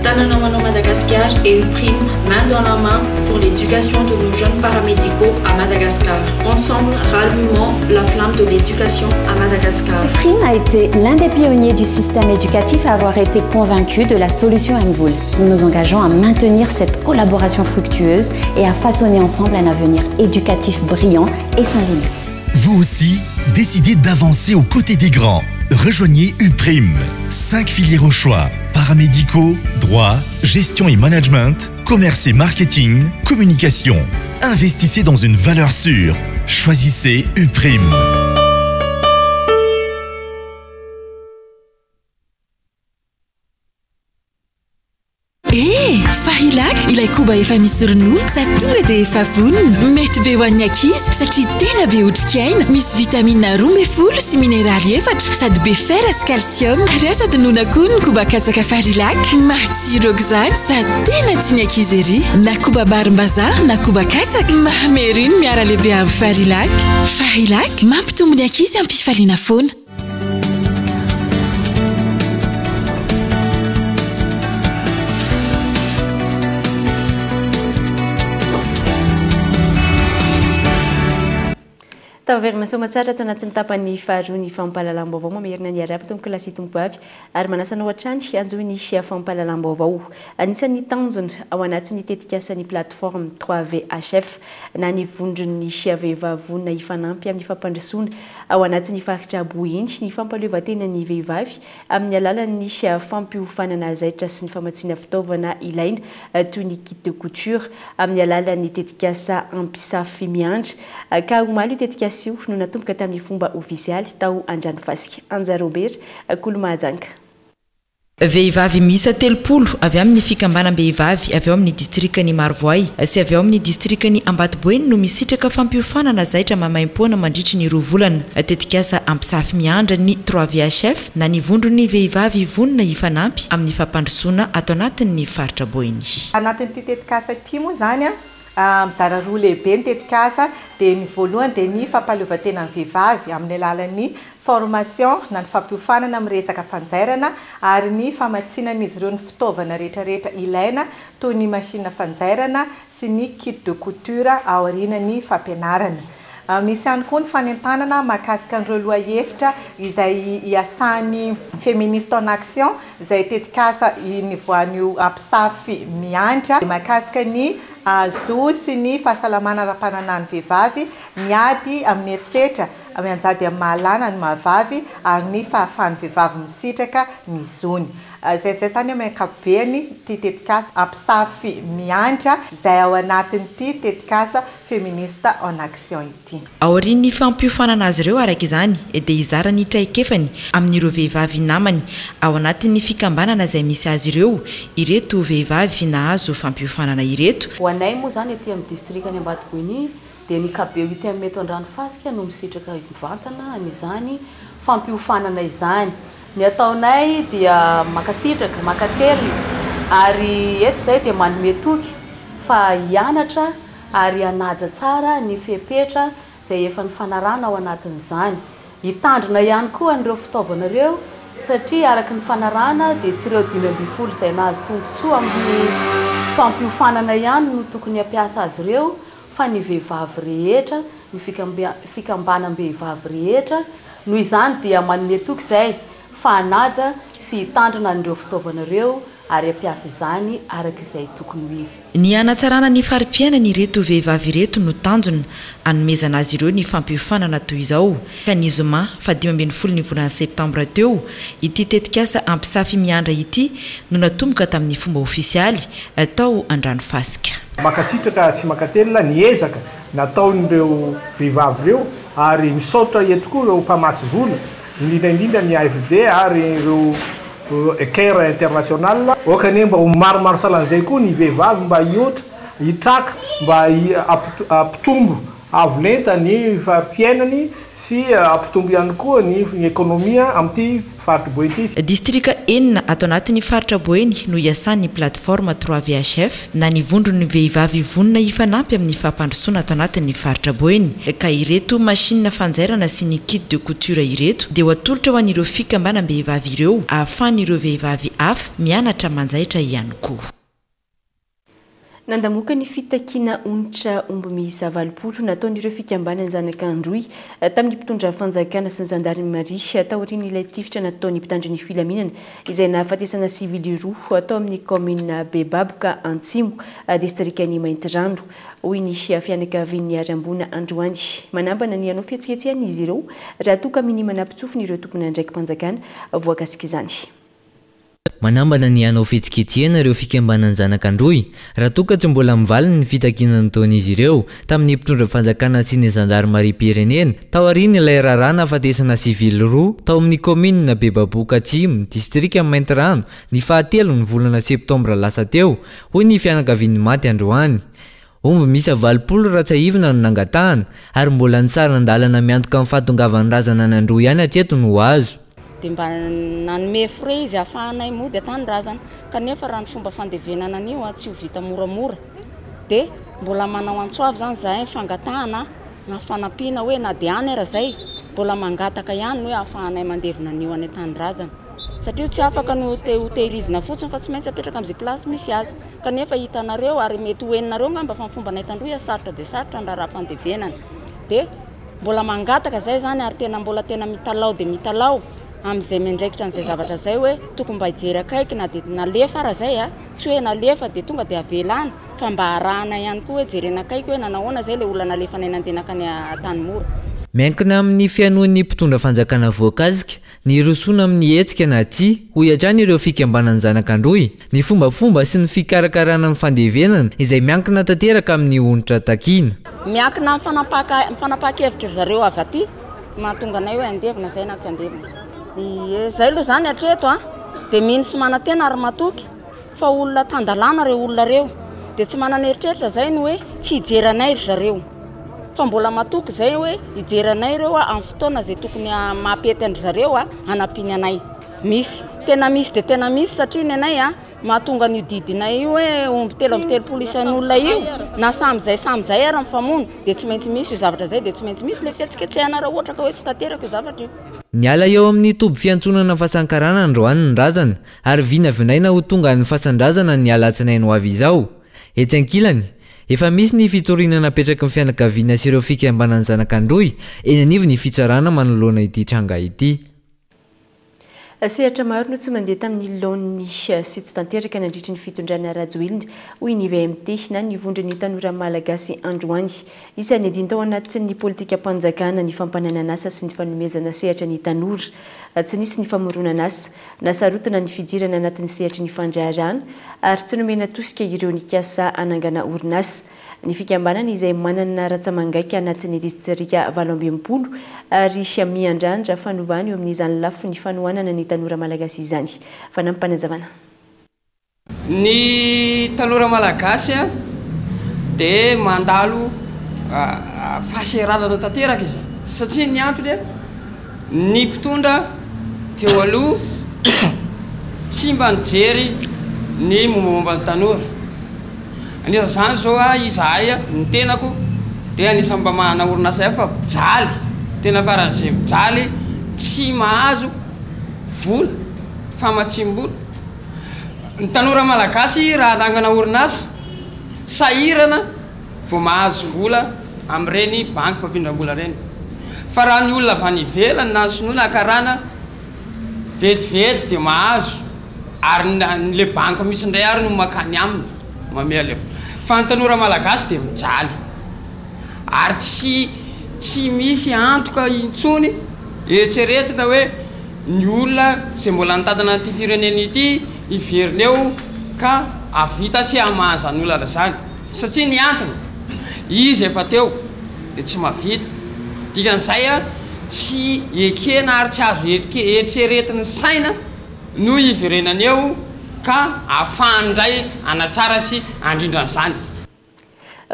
Tanana Manao Madagascar et UPRIM, main dans la main pour l'éducation de nos jeunes paramédicaux à Madagascar. Ensemble, rallumons la flamme de l'éducation à Madagascar. UPRIM a été l'un des pionniers du système éducatif à avoir été convaincu de la solution MVOL. Nous nous engageons à maintenir cette collaboration fructueuse et à façonner ensemble un avenir éducatif brillant et sans limite. Vous aussi, décidez d'avancer aux côtés des grands. Rejoignez UPRIM. 5 filières au choix. Paramédicaux, droit, gestion et management, commerce et marketing, communication. Investissez dans une valeur sûre. Choisissez UPRIM. Eh! Fahilac, ilay koba efa misy ronono sady tonga dia efa vonona. Mety be ho an'ny ankizy satria tena be otrikaina. Misy vitamina 12 sy mineraly efatra sady be fer sy calcium. Ary aza adinoina koa ny koba katsaka Farilac. Matsiro aok'izany sady tena tian'ny ankizy ery. Na koba varim-bazaha na koba katsaka, mamy ery ny miara-lehibe amin'ny Farilac. Farilac, mampitombo ny ankizy am-pifaliana foana. Tafaverina soamatsara ato anatin'ny tapany faharoa ny fampahalalam-baovao mamerina ny arabo tompoko lahy sy tompo vavy ary manasa anao hatrany hanjohy ny fampahalalam-baovao. Anisan'ny tanjona ao anatin'ny tetikasan'ny plateforme 3VHF na ny vondron'ny vehivavy vonona hifanampy amin'ny fampandrosoana ao anatin'ny faritra Boeny ny fampahaleovantenan'ny vehivavy amin'ny alalan'ny fampiofanana zaitra sy ny famatsiana fitaovana ilaina toy ny kit de couture amin'ny alalan'ny tetikasa Ampisafy Miandry ka omaly io tetikasa io no natomboka tamin'ny fomba ofisialy tao Andranofasika Anja Robert Kolomahajanga. Vehivavy miisa 30 avy amin'ny fikambanam-behivavy avy ao amin'ny distrikan'i Marovoay sy avy ao amin'ny distrikan'i Ambatoboeny no misitraka fampiofanana zaitra maimaimpoana mandritry ny roa volana. Tetikasa Ampisafy Miandra ny 3VHF na ny vondron'ny vehivavy vonona hifanampy amin'ny fampandrosoana ato anatin'ny faritra Boeny. Anatin'ity tetikasa ity moa izany, mizara roa lehibe ny tetikasa, dia ny voalohany dia ny fampahaleovantenan'ny vehivavy amin'ny alalan'ny formation na ny fampiofanana amin'ny resaka fanjairana ary ny famatsianan'izy ireo ny fitaovana rehetrarehetra ilaina toy ny machine fanjairana sy ny kit de couture aorian'ny fampianarana. Misy ihany koa ny fanentanana mahakasika an'ireo lohahevitra izay iasan'ny Feministe en Action izay tetikasa nivoahan'io Ampisafy Miandry mahakasika ny zo sy ny fahasalamana ara-pananahan'ny vehivavy, ny ady amin'ny herisetra mianjady amin'ny maha-lahy na ny maha-vavy ary ny fahafahan'ny vehivavy misitraka ny zony. Izay izay izany amin'ny ankapobeny ity tetikasa Ampisafy Miandry izay ao anatin'ity tetikasa Feministe en Action ity. Aorian'ny fampiofanana azy ireo araka izany dia hizara ny traikefany amin'ireo vehivavy namany ao anatin'ny fikambanana izay misy azy ireo ireto vehivavy nahazo fampiofanana ireto. Ho anay moa izany aty amin'ny distrikan'i Ambatoboeny dia ny KB UTM eto Andranofasika no misitraka mivantana an'izany fampiofanana izany. Ny ataonay dia mankasitraka, mankatelina ary eto izay dia manome toky fa hianatra ary hanaja tsara ny fepetra izay efa nifanarahana ao anatin'izany. Hitandrina ihany koa an'ireo fitaovana ireo satria araka ny fanarahana dia tsy ireo 15 izay nahazo tombontsoa amin'ny fampiofanana ihany no tokony hampiasa azy ireo fa ny vehivavy rehetra, ny fikambanam-behivavy rehetra, noho izany dia manome toky izay fa hanaja sy hitandrina an'ireo fitaovana ireo ary hampiasa izany araka izay tokony ho izy. Ny hanatsarana ny fari-piainan'ireto vehivavy ireto no tanjona hanomezana azy ireo ny fampiofanana toy izao, ka ny zoma faha 15 ny volana septambra teo ity tetikasa Ampisafy Miandra ity no natomboka tamin'ny fomba ofisialy tao Andranofasika. Mankasitraka sy mankatelina ny ezaka nataon'ireo vehivavy ireo ary misaotra eto koa ireo mpamatsy vola, indrindra indrindra ny AFD ary ireo Care International. Aoka anie mba ho maromaro sahalan'izay koa ny vehivavy mba hihoatra, hitraka, mba hampitombo. avo lenta ny fari-piainany sy hampitombo ihany koa ny ny ekonomia amin'ity faritr'i Boeny ity. Distrika enina ato anatin'ny faritra Boeny no iasan'ny Plateforme trois VHF na ny vondron'ny vehivavy vonona hifanampy amin'ny fampandrosoana ato anatin'ny faritra Boeny ka ireto machine fanjairana sy ny kit de couture ireto dia ho atolotra ho an'ireo fikambanam-behivavy ireo ahafahan'ireo vehivavy hafa mianatra manjaitra ihany koa. Nandamoaka ny fitakiana onitra omby miisa 80 nataon'ireo fikambanan'ny zanak'Androy tamin'ny mpitondra fanjakana sy ny zandarimaria taorian'ilay tifitra nataon'ny mpitandro ny filaminana izay nahafatesana sivily roa tao amin'ny kaominina Bebaboka Antsimo, distrikan'i Maintirano, hoy ny fianakavian'ny Arambona androany. Manambana ny hanao fihetsiketsehana izy ireo raha toa ka minia manampitsofina ireo tompon'andraiki-panjakana voakasik'izany. Manambana ny hanao fihetsiketsehana ireo fikambanan'ny zanak'Androy raha toa ka tsy mbola mivaly ny fitakiana nataon'izy ireo tamin'ny mpitondra fanjakana sy ny zandarimariam-pirenena taorian'ilay raharaha nahafatesana sivily roa tao amin'ny kaominina Bebaboka Atsimo, distrikan'i Maintirano, ny fahatelon'ny volana septambra lasa teo, hoy ny fianakavian'ny maty androany. Omby miisa 80 raha tsiahivina no nangatahana ary mbola ny saran-dalana miantoka ny fahatongavan'ny razana any Androy ihany hatreto no azo. Dia mba nanome frais izy ahafahanay mody an-tanindrazana. Kanefa raha ny fomba fandevenana an'io tsy ho vita moramora. Dia mbola manao antso avo izany izahay fangatahana na fanampiana hoe na dia any ara izay, mbola mangataka ihany ny hoe ahafahanay mandevina an'io any an-tanindrazana. Satria io tsy afaka ny ho tehirizina fotsiny fa tsy maintsy apetraka amin'izay place misy azy. Kanefa hitanareo ary mety ho henonareo angamba fa ny fombanay tandroy sarotra dia sarotra ny raharaha fandevenana. Dia. Mbola mangataka zay zany ary tena mbola tena mitalaho dia mitalaho amin'izay miandraikitra an'izay zavatra zay hoe tokony mba hijery akaiky na dia nalefa ara zay a, tsy hoe nalefa dia tonga dia avela any fa mba arahana ihany koa hoe jerena akaiky hoe nanahoana zay le olona nalefanay nandeha nankany Antanimora. Miankina amin'ny fihainoan'ny mpitondra fanjakana voakasika Ny hirosoana amin'ny hetsika na tsia, hoy hatrany ireo fikambanan'ny zanak'Androy, ny fombafomba sy ny fikarakarana ny fandevenana izay miankina tanteraka amin'ny onitra takiana. Miankina amin'ny fanapahan-kevitry ry zareo avy aty no mahatonga anay hoe handevina izay na tsy handevina. Ie, izay aloha izany hatreto an, dia mino sy manantena ary matoky fa olona tan-dalàna ireo olona ireo, dia tsy manana eritreritra izay ny hoe tsy hijery anay ry zareo. Fa mbola matoky izay hoe hijery anay ireo amin'ny fotoana izay tokony mampety an-dry zareo hanampiany anay. Misy. Tena misy dia tena misy satria ny anay mahatonga an'io didinay io hoe omby 33 isan'olona io na samy izay samy izay ary mifamono dia tsy maintsy misy io zavatra izay dia tsy maintsy misy ilay fihetsiketsehana raha ohatra ka hoe tsy tanteraka io zavatra io. Niala eo amin'ny toby fiantsonana Fasankarana androany ny razana ary vinavinaina ho tonga any Fasandrazana ny alatsinainy ho avy izao. Etsy ankilany, efa misy ny fitoriana napetraky ny fianakaviana sy ireo fikambanan'ny zanak'Androy eny anivon'ny fitsarana manoloana ity tranga ity. Sehatra maro no tsy mandeha tamin'ny laoniny sy tsy tanteraka nandritry ny fitondrana Rajoelina, hoy ny VMT na ny Vondron'ny Tanora Malagasy androany. Isan'ny adino tao anatin'ny politikam-panjakana ny fampananan'asa sy ny fanomezana sehatra ny tanora. Tsy nisy ny famoronan'asa. Nasarotina ny fidirana anatin'ny sehatry ny fandraharahana ary tsy nomena tosika ireo nikasa hanangana orinasa. Ny fikambanana izay manana ratsa-mangaika anatin'ny distrika 68 ary miandrandra fanovana eo amin'izany lafiny fanohanana ny tanora malagasy izany. Fanampim-panazavana. Ny tanora malagasy dia mandalo fahasahiranana tanteraka izy satria ny antony ny mpitondra teo aloha tsy mba nijery ny mombamomba ny tanora. Anisan'izany izao izahay, ny tenako dia anisan'ny mba manana orinasa ihany fa mijaly, tena faran'izay mijaly, tsy mahazo vola, famatsiam-bola. Ny tanora malagasy raha hanangana orinasa, sahirana vao mahazo vola amin'ireny banky mpampindram-bola ireny. Fa raha ny olona avy any ivelany na ny sinoa na karana, vetivety dia mahazo ary ny le banky mihitsy indray ary no mankany aminy manome an'ilay vola. Fa ny tanora malagasy dia mijaly ary tsy tsy misy antoka intsony eritreretina hoe Ny olona izay mbola nitantana an'ity firenena ity hiverina eo ka hahavita sy hamaha izany olana izany. Satria ny antony, izy efa teo dia tsy mahavita. Dikan'izay tsy ekena ary tsy azo eritreretin'ny saina no hiverenany eo ka hahafahany indray hanatsara sy handrindra an'izany.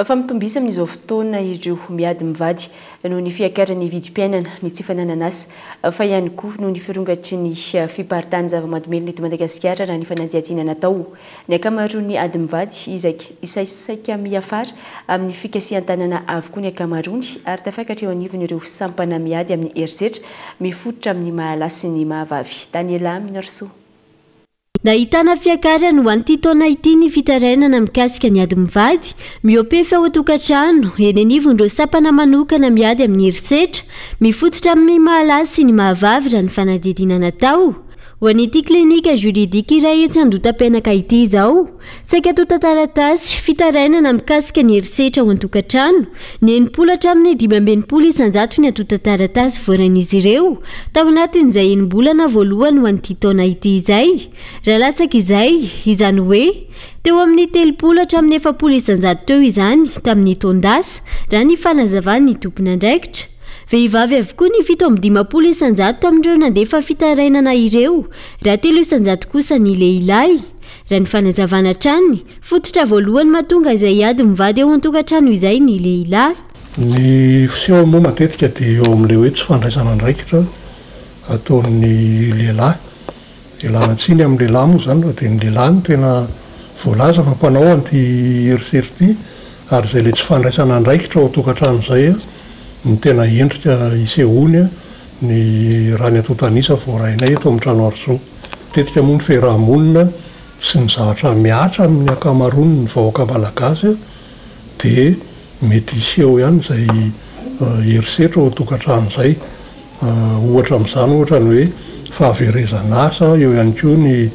Fa mitombo isa amin'izao fotoana ireo miady mivady noho ny fiakaran'ny vidim-piainana, ny tsy fananan'asa, fa ihany koa noho ny firongatry ny fiparitahan'ny zava-mahadomelina eto Madagasikara raha ny fanadihadiana natao. Ny ankamaroan'ny ady mivady izay izay saika miafara amin'ny fikasihan-tanana avokoa ny ankamaroany ary tafakatra eo anivon'ireo sampana miady amin'ny herisetra mifototra amin'ny mahalahy sy ny mahavavy. Daniela Minarsoa. Nahitana fiakarany ho an'ity taona ity ny fitarainana mikasika ny ady mivady, mihoa-pefy ao an-tokantrano, eny anivon'ireo sampana manokana miady amin'ny herisetra, mifototra amin'ny mahalahy sy ny mahavavy raha ny fanadihadiana natao. Ho an'ity klinika juridique iray etsy Andotapenaka ity izao, saika antontan-taratasy fitarainana mikasika ny herisetra ao an-tokantrano, ny 60 hatramin'ny 65 isan-jato ny antontan-taratasy voarain'izy ireo tao anatin'izay enim-bolana voalohany ho an'ity taona ity izay, raha latsaka izay, izany hoe teo amin'ny 30 hatramin'ny 40 isan-jato teo izany tamin'ny taon-dasa, raha ny fanazavan'ny tompon'andraikitra. Vehivavy avokoa ny 57 isan-jato tamin'ireo nandefa fitarainana ireo, raha 3 isan-jato kosa ny lehilahy. Raha ny fanazavana hatrany, fototra voalohany mahatonga izay ady mivady ao an-tokantrano izay ny lehilahy. Ny fisehony moa matetika dia eo amin'ilay hoe tsy fandraisana andraikitra ataon'ny lehilahy. Ialana tsiny amin'ny lehilahy moa izany fa dia ny lehilahy no tena voalaza fa mpanao an'ity herisetra ity ary izay ilay tsy fandraisana andraikitra ao an-tokantrano izay no tena endrika isehoany ny raha ny antontan'isa voarainay eto amin'ny Trano Harisoa. Matetika moa ny fiaraha-monina sy ny zavatra mihatra amin'ny ankamaroan'ny vahoaka malagasy dia mety hiseho ihany izay herisetra ao an-tokantrano izay. Ohatra amin'izany ohatra ny hoe fahaverezan'asa, eo ihany koa ny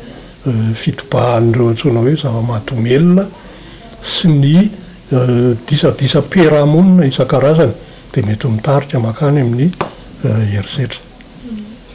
fitobahan'ireo antsoina hoe zava-mahadomelina sy ny disadisam-piaraha-monina isan-karazany dia mety mitarika mankany amin'ny herisetra.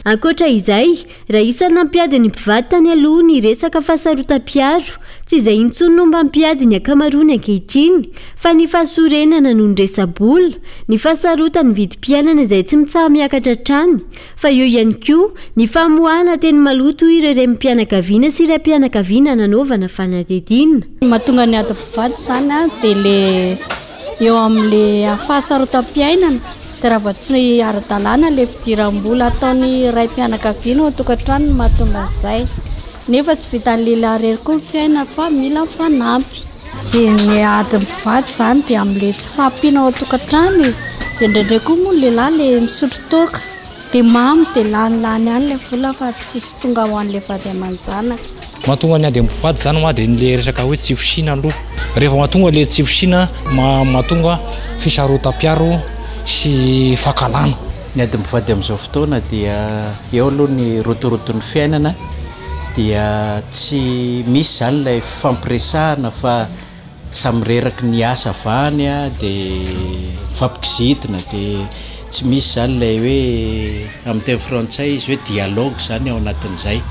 Ankoatra izay, raha isan'ny nampiady ny mpivady tany aloha ny resaka fahasarotam-piaro, tsy izay intsony no mba mampiady ny ankamaroany ankehitriny, fa ny fahasorenana noho ny resa-bola, ny fahasarotan'ny vidim-piainana izay tsy mitsaha-miakatra hatrany, fa eo ihany koa ny famoahana teny maloto ireo renim-pianakaviana sy raim-pianakaviana nanaovana fanadihadiana. Ny mahatonga ny ady mpivady izany dia ilay eo amin'ilay fahasarotam-piainana. Dia raha vao tsy ara-dalàna ilay fidiram-bola ataon'ny raim-pianakaviana ao an-tokantrano no mahatonga an'izay. Nefa tsy vitan'ny lehilahy irery koa ny fiainana fa mila mifanampy. Dia ny adin'ny mpivady izany dia amin'ilay tsy fahampiana ao an-tokantrano e. Dia indraindray koa moa ny lehilahy ilay misotro toaka. Dia mamo dia lany lany any ilay vola fa tsisy tonga ho an'ilay vady aman-janaka. Mahatonga ny ady amin'ny mpivady izany hoa dia le resaka hoe tsy fisiana aloha. Rehefa mahatonga le tsy fisiana mahatonga fisarotam-piaro sy fankahalana. Ny ady mpivady amin'izao fotoana dia eo aloha ny rotoroton'ny fiainana dia tsy misy izany ilay fifampiresahana fa Samy reraky ny asa avy any dia mifampikizitina dia tsy misy izany ilay hoe amin'ny teny frantsay izy hoe dialogue izany ao anatin'izay.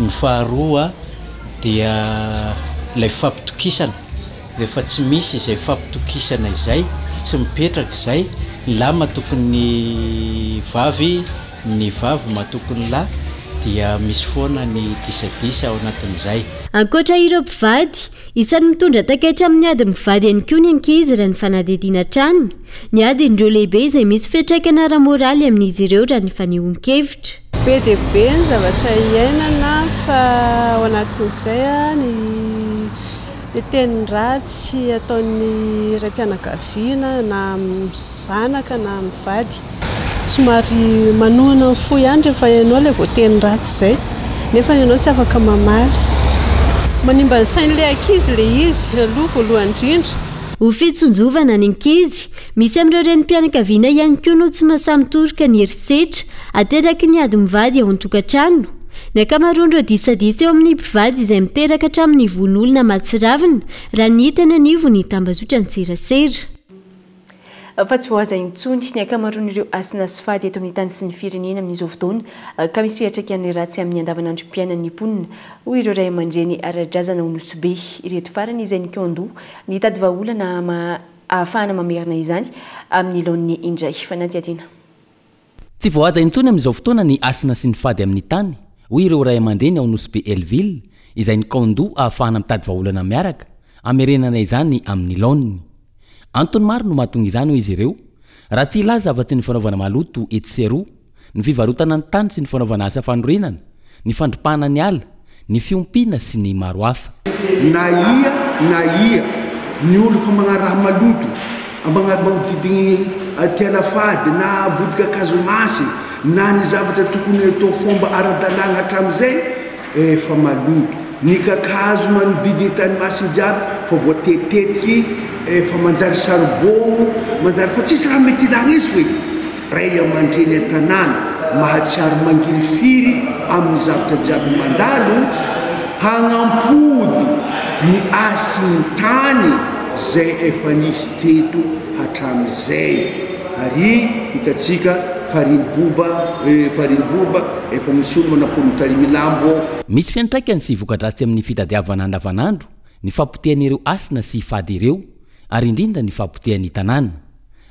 Ny faharoa dia ilay fifampitokisana, rehefa tsy misy izay fifampitokisana izay, tsy mipetraka izay, ny lahy matoky ny vavy, ny vavy matoky ny lahy dia misy foana ny disadisa ao anatin'izay. Ankoatra ireo mpivady, isan'ny mitondra takaitra amin'ny ady mivady ihany koa ny ankizy raha ny fanadihadiana hatrany. Ny adin'ireo lehibe izay misy fiantraikany ara-moraly amin'izy ireo raha ny fanehoan-kevitra. Be dia be ny zavatra iainana fa ao anatin'izay ny ilay teny ratsy ataon'ny raim-pianakaviana na amin'ny zanaka na amin'ny vady. Somary manohina ny fo ihany rehefa ianao ilay voateny ratsy izay, nefa ianao tsy afaka mamaly. Manimba ny sain'ilay ankizy ilay izy aloha voalohany indrindra. Ho fitsinjovana ny ankizy, misy amin'ireo renim-pianakaviana ihany koa no tsy mahasahy mitoroka ny herisetra ateraky ny ady mivady ao an-tokantrano. Ny ankamaroan'ireo disadisa eo amin'ny mpivady izay miteraka hatramin'ny vono olona mahatsiravina, raha ny hita eny anivon'ny tambazotran-tserasera. Fa tsy voahaza intsony ny ankamaroan'ireo hasina sy fady eto amin'ny tany sy ny firenena amin'izao fotoana ka misy fiantraikany ratsy amin'ny andavanandrom-piainan'ny mponina, hoy ireo ray aman-dreny ara-drazana ao Nosy Be. Ireto farany izay nikaon-doha nitady vahaolana ahafahana mamerina izany amin'ny laoniny indray. Fanadihadiana. Tsy voahaja intsony amin'izao fotoana ny hasina sy ny fady amin'ny tany, hoy ireo ray aman-dreny ao Nosy Be Hellville, izay nikaon-doha ahafahana mitady vahaolana miaraka, hamerenana izany amin'ny laoniny. Antony maro no mahatonga izany hoy izy ireo, raha tsy hilaza afa-tsy ny fanaovana maloto etsy sy eroa, ny fivarotana ny tany sy ny fanaovana asa fanorenana, ny fandripahana ny ala, ny fiompiana sy ny maro hafa. Na ia na ia ny olo fa magnano raha maloto magnodidigny aty alafady na vodi-kakazo masy na ny zavatra tokony atao fomba ara-dalàgna hatramizay efa maloto. Ny kakazo manodidigny tany masiny jiaby fa voatetitetiky efa manjary saribô manjary fa tsisy raha mety ilagna izy hoe. Ray aman-dreny an-tanàna mahatsiaro mangirifiry amin'ny zavatra jiaby mandalo, hagnampody ny hasin'ny tany zay efa nisy teto hatramin'izay. Ary hitantsika fariny boba eh, fariny boba, efa misy olo manapolo mitarimy lambo ao. Misy fiantraikany sy voka-dratsy amin'ny fitadiavana andavanandro ny fahapotehan'ireo hasina sy fady ireo ary indrindra ny fahapotehan'ny tanàna.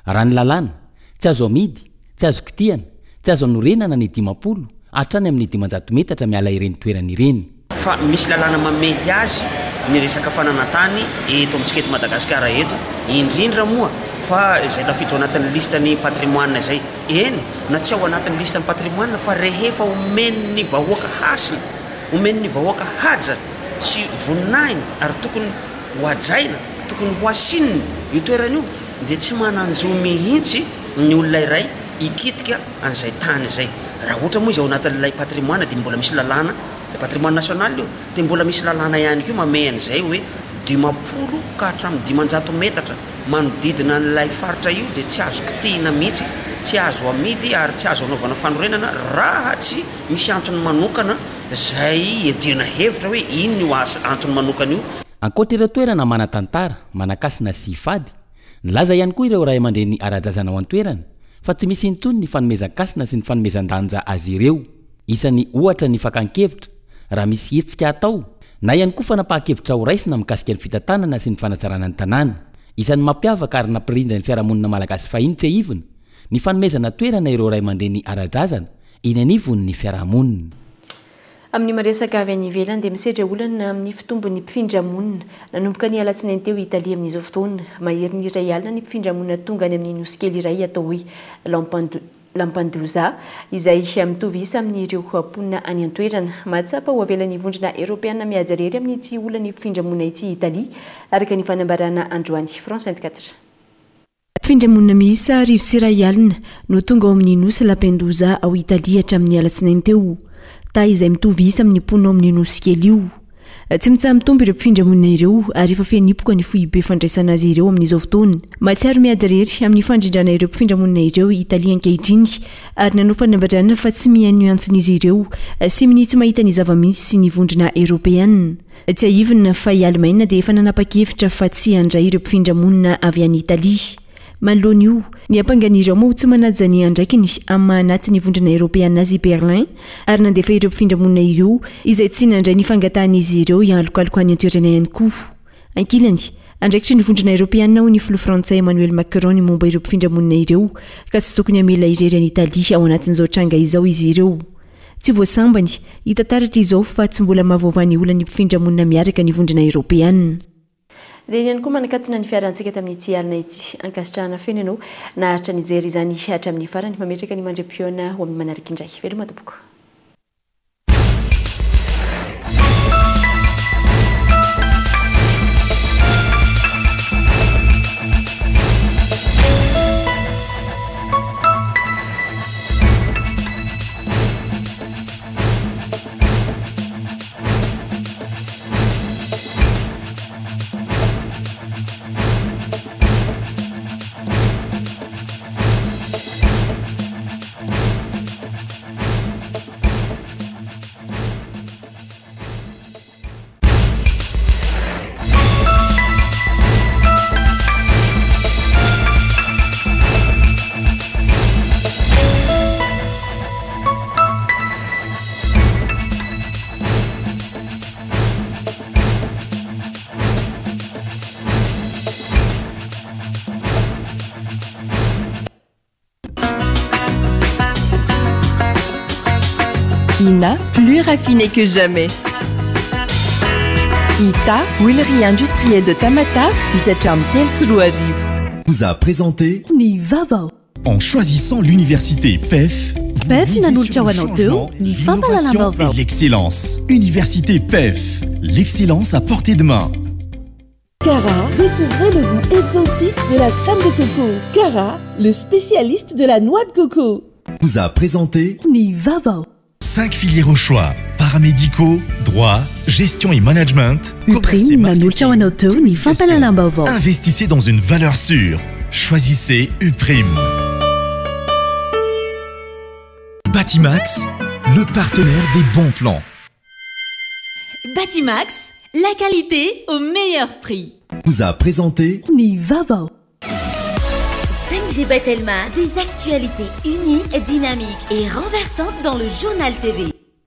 Raha ny lalàna, tsy azo amidy, tsy azo kitihana, tsy azo anorenana ny 50 hatrany amin'ny 500 metatra miala ireny toerana ireny. Fa misy lalàna mamehy azy ny resaka fananan-tany eto amintsika eto Madagasikara eto, indrindra moa fa izay tafiditra ao anatin'ny liste ny patrimoine izay. Eny, na tsy ao anatin'ny liste ny patrimoine fa rehefa omen'ny vahoaka hasina, omen'ny vahoaka haja sy voninahiny ary tokony ho hajaina, tokony ho hasinina io toerana io dia tsy manan-jo mihitsy ny olona iray hikitika an'izay tany izay. Raha ohatra moa izy ao anatin'ilay patrimoine dia mbola misy lalàna, ilay patrimoine national io, dia mbola misy lalàna ihany koa mamehy an'izay hoe 50 ka hatramin'ny 500 metatra manodidina an'ilay faritra io dia tsy azo kitihina mihitsy, tsy azo amidy ary tsy azo anaovana fanorenana raha tsy misy antony manokana izay iadiana hevitra hoe inona io antony manokana io. Ankoatra ireo toerana manan-tantara, manan-kasina sy fady, nilaza ihany koa ireo ray aman-dreny ara-drazana ao an-toerana fa tsy misy intsony ny fanomezan-kasina sy ny fanomezan-danja azy ireo. Isany ohatra ny fakan-kevitra raha misy hetsika atao na ihany koa fanapahan-kevitra horaisina mikasika ny fitantanana sy ny fanatsarana ny tanàna. Isan'ny mampiavaka ary nampirindra ny fiarahamonina malagasy fahiny tsiahivina ny fanomezana toerana ireo ray aman-dreny ara-drazana eny anivon'ny fiarahamonina. Amin'ny maresaka avy any ivelany dia misedra olana amin'ny fitombon'ny mpifindra monina. Nanomboka ny alatsinainy teo i Italia amin'izao fotoana. Maherin'ny 1 alina ny mpifindra monina tonga any amin'ny nosy kely iray atao hoe Lampedusa, izay mitovy isa amin'ireo mponina any an-toerana. Mahatsapa ho avelan'ny Vondrona Eoropeana miady irery amin'ity olan'ny mpifindra monina ity i Italia, araka ny fanambarana androany. France 24. Mpifindra-monina miisa 1100 no tonga ao amin'ny nosy Lampedusa ao Italia hatramin'ny alatsinainy teo, taha izay mitovy isa amin'ny mponina ao amin'io nosy kely io. Tsy mitsaha-mitombo ireo mpifindra-monina ireo ary efa feno hipoka ny foibe fandraisana azy ireo amin'izao fotoana. Mahatsiaro miady irery amin'ny fandrindrana ireo mpifindra-monina ireo i Italia ankehitriny ary nanao fanambarana fa tsy mihaino ny antson'izy ireo sy minia tsy mahita ny zava-misy ny Vondrona Eoropeana. Tsiahivina fa i Alemaina dia efa nanapa-kevitra fa tsy handray ireo mpifindra monina avy any Italia. Manoloana io, niampanga an'i Roma ho tsy manaja ny andraikiny amin'ny maha anatin'ny Vondrona Eoropeana azy i Berlin ary nandefa ireo mpifindra monina ireo izay tsy nandray ny fangatahan'izy ireo hialokaloka any an-toerana ihany koa. Ankilany, andraikitry ny Vondrona Eoropeana hoy ny filoha frantsay Emmanuel Macron ny momba ireo mpifindra monina ireo ka tsy tokony hamela irery an'i Italia ao anatin'izao tranga izao izy ireo. Tsy vao sambany, hita taratra izao fa tsy mbola mahavoavaha ny olan'ny mpifindra monina miaraka ny Vondrona Eoropeana. Dia iny ihany koa manakatona ny fiarantsika tamin'ity alina ity. Ankasitrahana feno ianao naharitra nijery izany hatramin'ny farany. Mametraka ny mandra-pihaona ho amin'ny manaraka indray. Veloma tompoko. Ina, plus raffiné que jamais. Ita, huilerie industrielle de Tamatave, izay hatramin'ny 2003. Vous a présenté Ny vaovao. En choisissant l'université PEF, PEF nanolotra ho anao teo ny fampahalalam-baovao. et l'excellence. Université PEF, l'excellence à portée de main. Cara, découvrez le goût exotique de la crème de coco. Cara, le spécialiste de la noix de coco. Vous a présenté Ny vaovao. 5 filières au choix. Paramédicaux, droit, gestion et management. Uprime nanolotra ho anao teo ny fampahalalam-baovao. Investissez dans une valeur sûre. Choisissez Uprime. Batimax, le partenaire des bons plans. Batimax, la qualité au meilleur prix. Vous a présenté Ny vaovao. 5G by Telma, des actualités uniques, dynamiques et renversantes dans le journal TV.